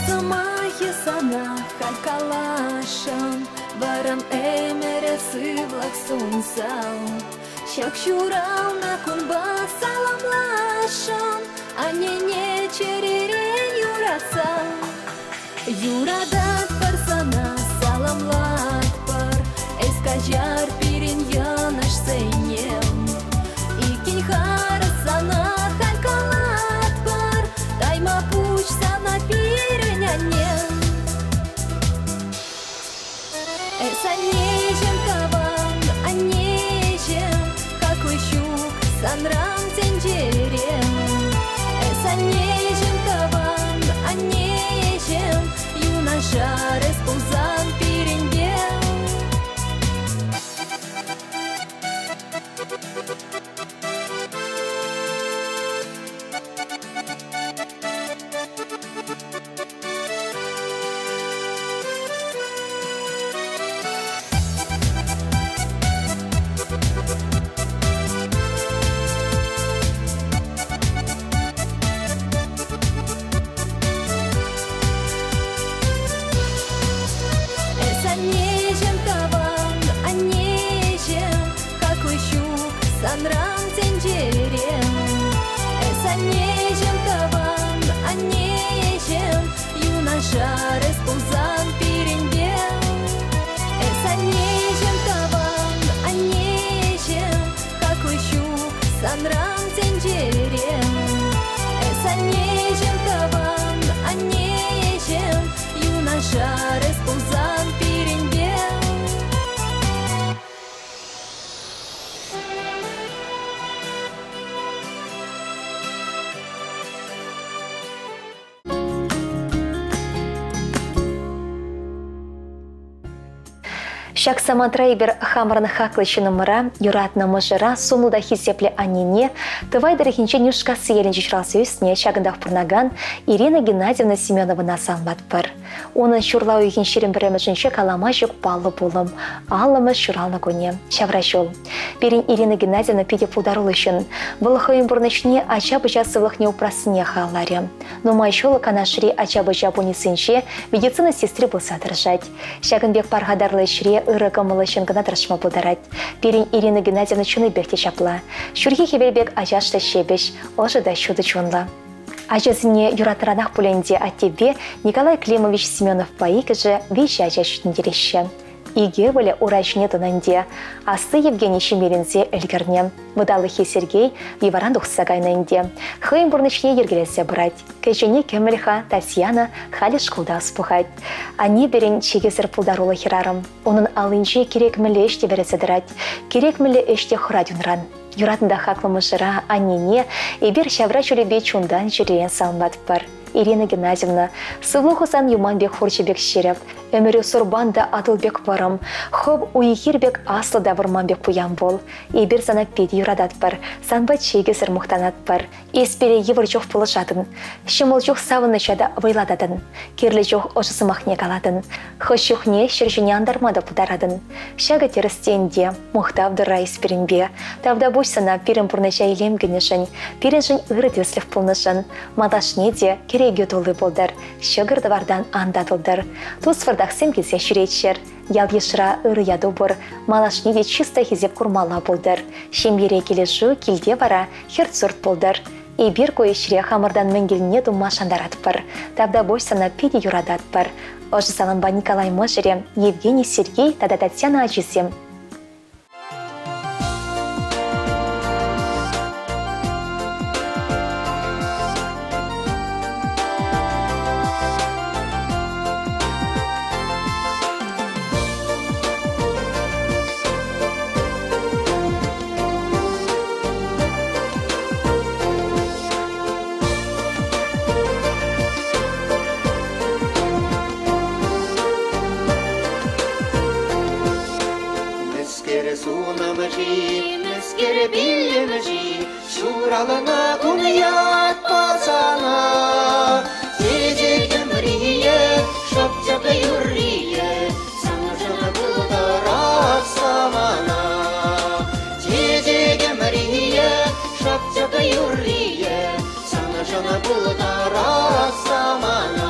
Сӑмахӗ сана халь каласшӑн, вӑрӑм ӗмӗре сывлӑх сунсан. Ҫак ҫуралнӑ кунпа саламласшӑн, аннене чӗререн юратса. Юрататпӑр сана, саламлатпӑр, эс каҫар пирӗн йӑнӑшсене. Иккӗн харӑс сана халь калатпӑр, тайма пуҫ сана пирӗн анне. Эс аннеҫӗм тӑван, аннеҫӗм, тӗнчере. Эс аннеҫӗм тӑван, аннеҫӗм, юнашар эс пулсан пирӗнпе. Эс аннеҫӗм тӑван, аннеҫӗм, хаклӑ ҫук санран тӗнчере. Эс аннеҫӗм тӑван, аннеҫӗм, юнашар эс пулсан пирӗнпе. Эс аннеҫӗм тӑван, аннеҫӗм, хаклӑ ҫук санран тӗнчере. Эс аннеҫӗм тӑван, аннеҫӗм, юнашар эс пулсан пирӗнпе. Ҫак самантра эпир хамӑрӑн хаклӑ ҫыннӑмӑра, юратнӑ мӑшӑра, сумлӑ та хисеплӗ аннене, Тӑвай тӑрӑхӗнче Нӳшкасси ялӗнче ҫуралса ӳснӗ, ҫакӑнтах пурӑнакан Ирина Геннадьевна Семеновӑна саламлатпӑр. Унӑн ҫурла уйӑхӗн 21-мӗшӗнче калама ҫук паллӑ пулӑм, аллӑмӗш ҫуралнӑ кунӗ, ҫавра ҫул. Пирӗн Ирина Геннадьевна питӗ пултаруллӑ ҫын. Вӑл хӑйӗн пурнӑҫне ача-пӑча сывлӑхне упрассине халалларӗ. Нумай ҫул Канашри ача-пӑча пульницинче медицина сестри пулса тӑрӑшать. Ҫакӑн пек пархатарлӑ ӗҫре ырӑ кӑмӑллӑ ҫын кӑна тӑрӑшма пултарать. Пирӗн Ирина Геннадьевна чунӗпех те ҫапла. Ҫурхи хӗвел пек ачаш та ҫепӗҫ, ӑшӑ та ҫутӑ чунлӑ. Ачасене юратранах пуль ӗнтӗ аттепе Николай Климович Семеновпа иккӗшӗ виҫӗ ача ҫитӗнтереҫҫӗ. Икӗ ывӑлӗ ура ҫине тӑнӑ ӗнтӗ. Асли Евгений ҫемьеленсе ӗлкӗрнӗ. Вӑталӑххи Сергей йӑваран тухса кайнӑ ӗнтӗ. Хӑйӗн пурнӑҫне йӗркелесе пырать. Кӗҫӗнни кӗмӗл-ха, Татьяна халӗ шкулта ӑс пухать. Анне пирӗн чикӗсӗр пултаруллӑ хӗрарӑм. Унӑн аллинче кирек мӗнле ӗҫ те вӗресе тӑрать. Кирек мӗнле ӗҫ те хӑрать унран. Юратнӑ та хаклӑ мӑшӑра, аннене эпир ҫавра ҫулӗпе чунтан-чӗререн саламлатпӑр. Ирина Геннадьевна, сывлӑху сан юман пек хурҫӑ пек ҫирӗп, ӗмӗрӳ сурпан та Атӑл пек вӑрӑм, хӑв уй-хир пек аслӑ та вӑрман пек пуян пул. Эпир сана питӗ юрататпӑр, санпа чикӗсӗр мухтанатпӑр. Эс пире йывӑр чух пулӑшатӑн, ҫӑмӑл чух савӑнӑҫа та вӑйлататӑн, кирлӗ чух ӑшӑ сӑмахне калатӑн, хӑш чухне ҫӗр ҫине антарма та пултаратӑн. Ҫакӑ тӗрӗс те ӗнтӗ, мухтав тӑра эс пирӗнпе. Тавтапуҫ сана пирӗн пурнӑҫа илем кӳнӗшӗн, пирӗншӗн ырӑ тӗслӗх пулнӑшӑн. Малашне те кӗрекӳ тулли пултӑр, ҫӑкӑр-тӑвартан ан татӑлтӑр. Тус-вӑртахсем килсе ҫӳреччӗр. Ял-йышра ырӑ яту пур, малашне те чыс та хисеп курмалла пултӑр. Ҫемьере килӗшӳ, килте вара хӗрт-сурт пултӑр. Эпир ку ӗҫре хамӑртан мӗн килнине тума шантаратпӑр. Тавтапуҫ сана питӗ юрататпӑр. Ӑшӑ салампа Николай мӑшӑрӗ, Евгений, Сергей тата Татьяна ачисем. Мӗскер сунӑм-ши, мӗскер пиллӗм-ши, ҫуралнӑ кун ятпа сана. Чечек ӗмрийӗ, шӑпчӑк юррийӗ, саншӑн пултӑрах самана. Чечек ӗмрийӗ, шӑпчӑк юррийӗ, саншӑн пултӑрах самана.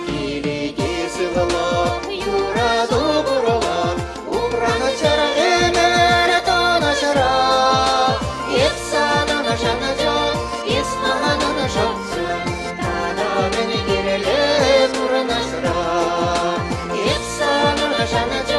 Киле сывлӑх, юрату пурлӑх, упранӑ чӗр ӗмӗр тӑнӑҫра. Эп санӑн шанчӑк, эс манӑн шанчӑк, тата мӗн кирлӗ пурнӑҫра. Эп санӑн шанчӑк,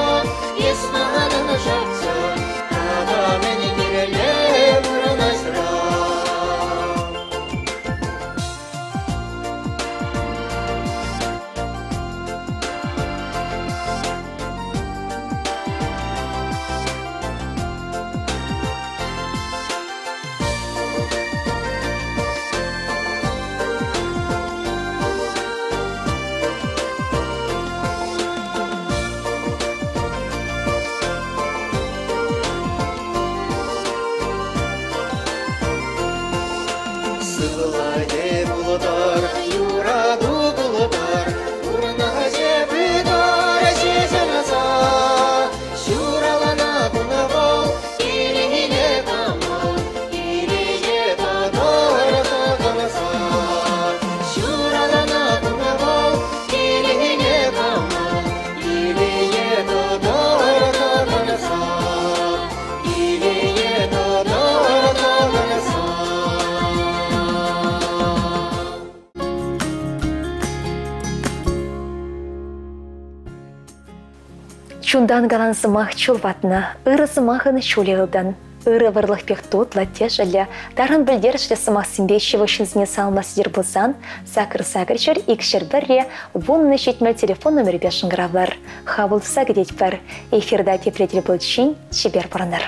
Чунтан калан сӑмах чул ватнӑ, ырӑ сӑмахӑн ҫулӗ ылтӑн. Ырӑ вӑрлӑх пек тутлӑ, тӗшӗллӗ, тарӑн пӗлтерӗшлӗ сӑмахсемпе ҫывӑх ҫынсене саламлас йӗр пулсан, сакӑр сакӑр ҫӗр икҫӗр пӗрре 10 70 телефон номерӗпе шӑнкӑравлар. Хапӑл туса кӗтетпӗр. Эфирта тепре тӗл пуличчен чипер пурӑнӑр.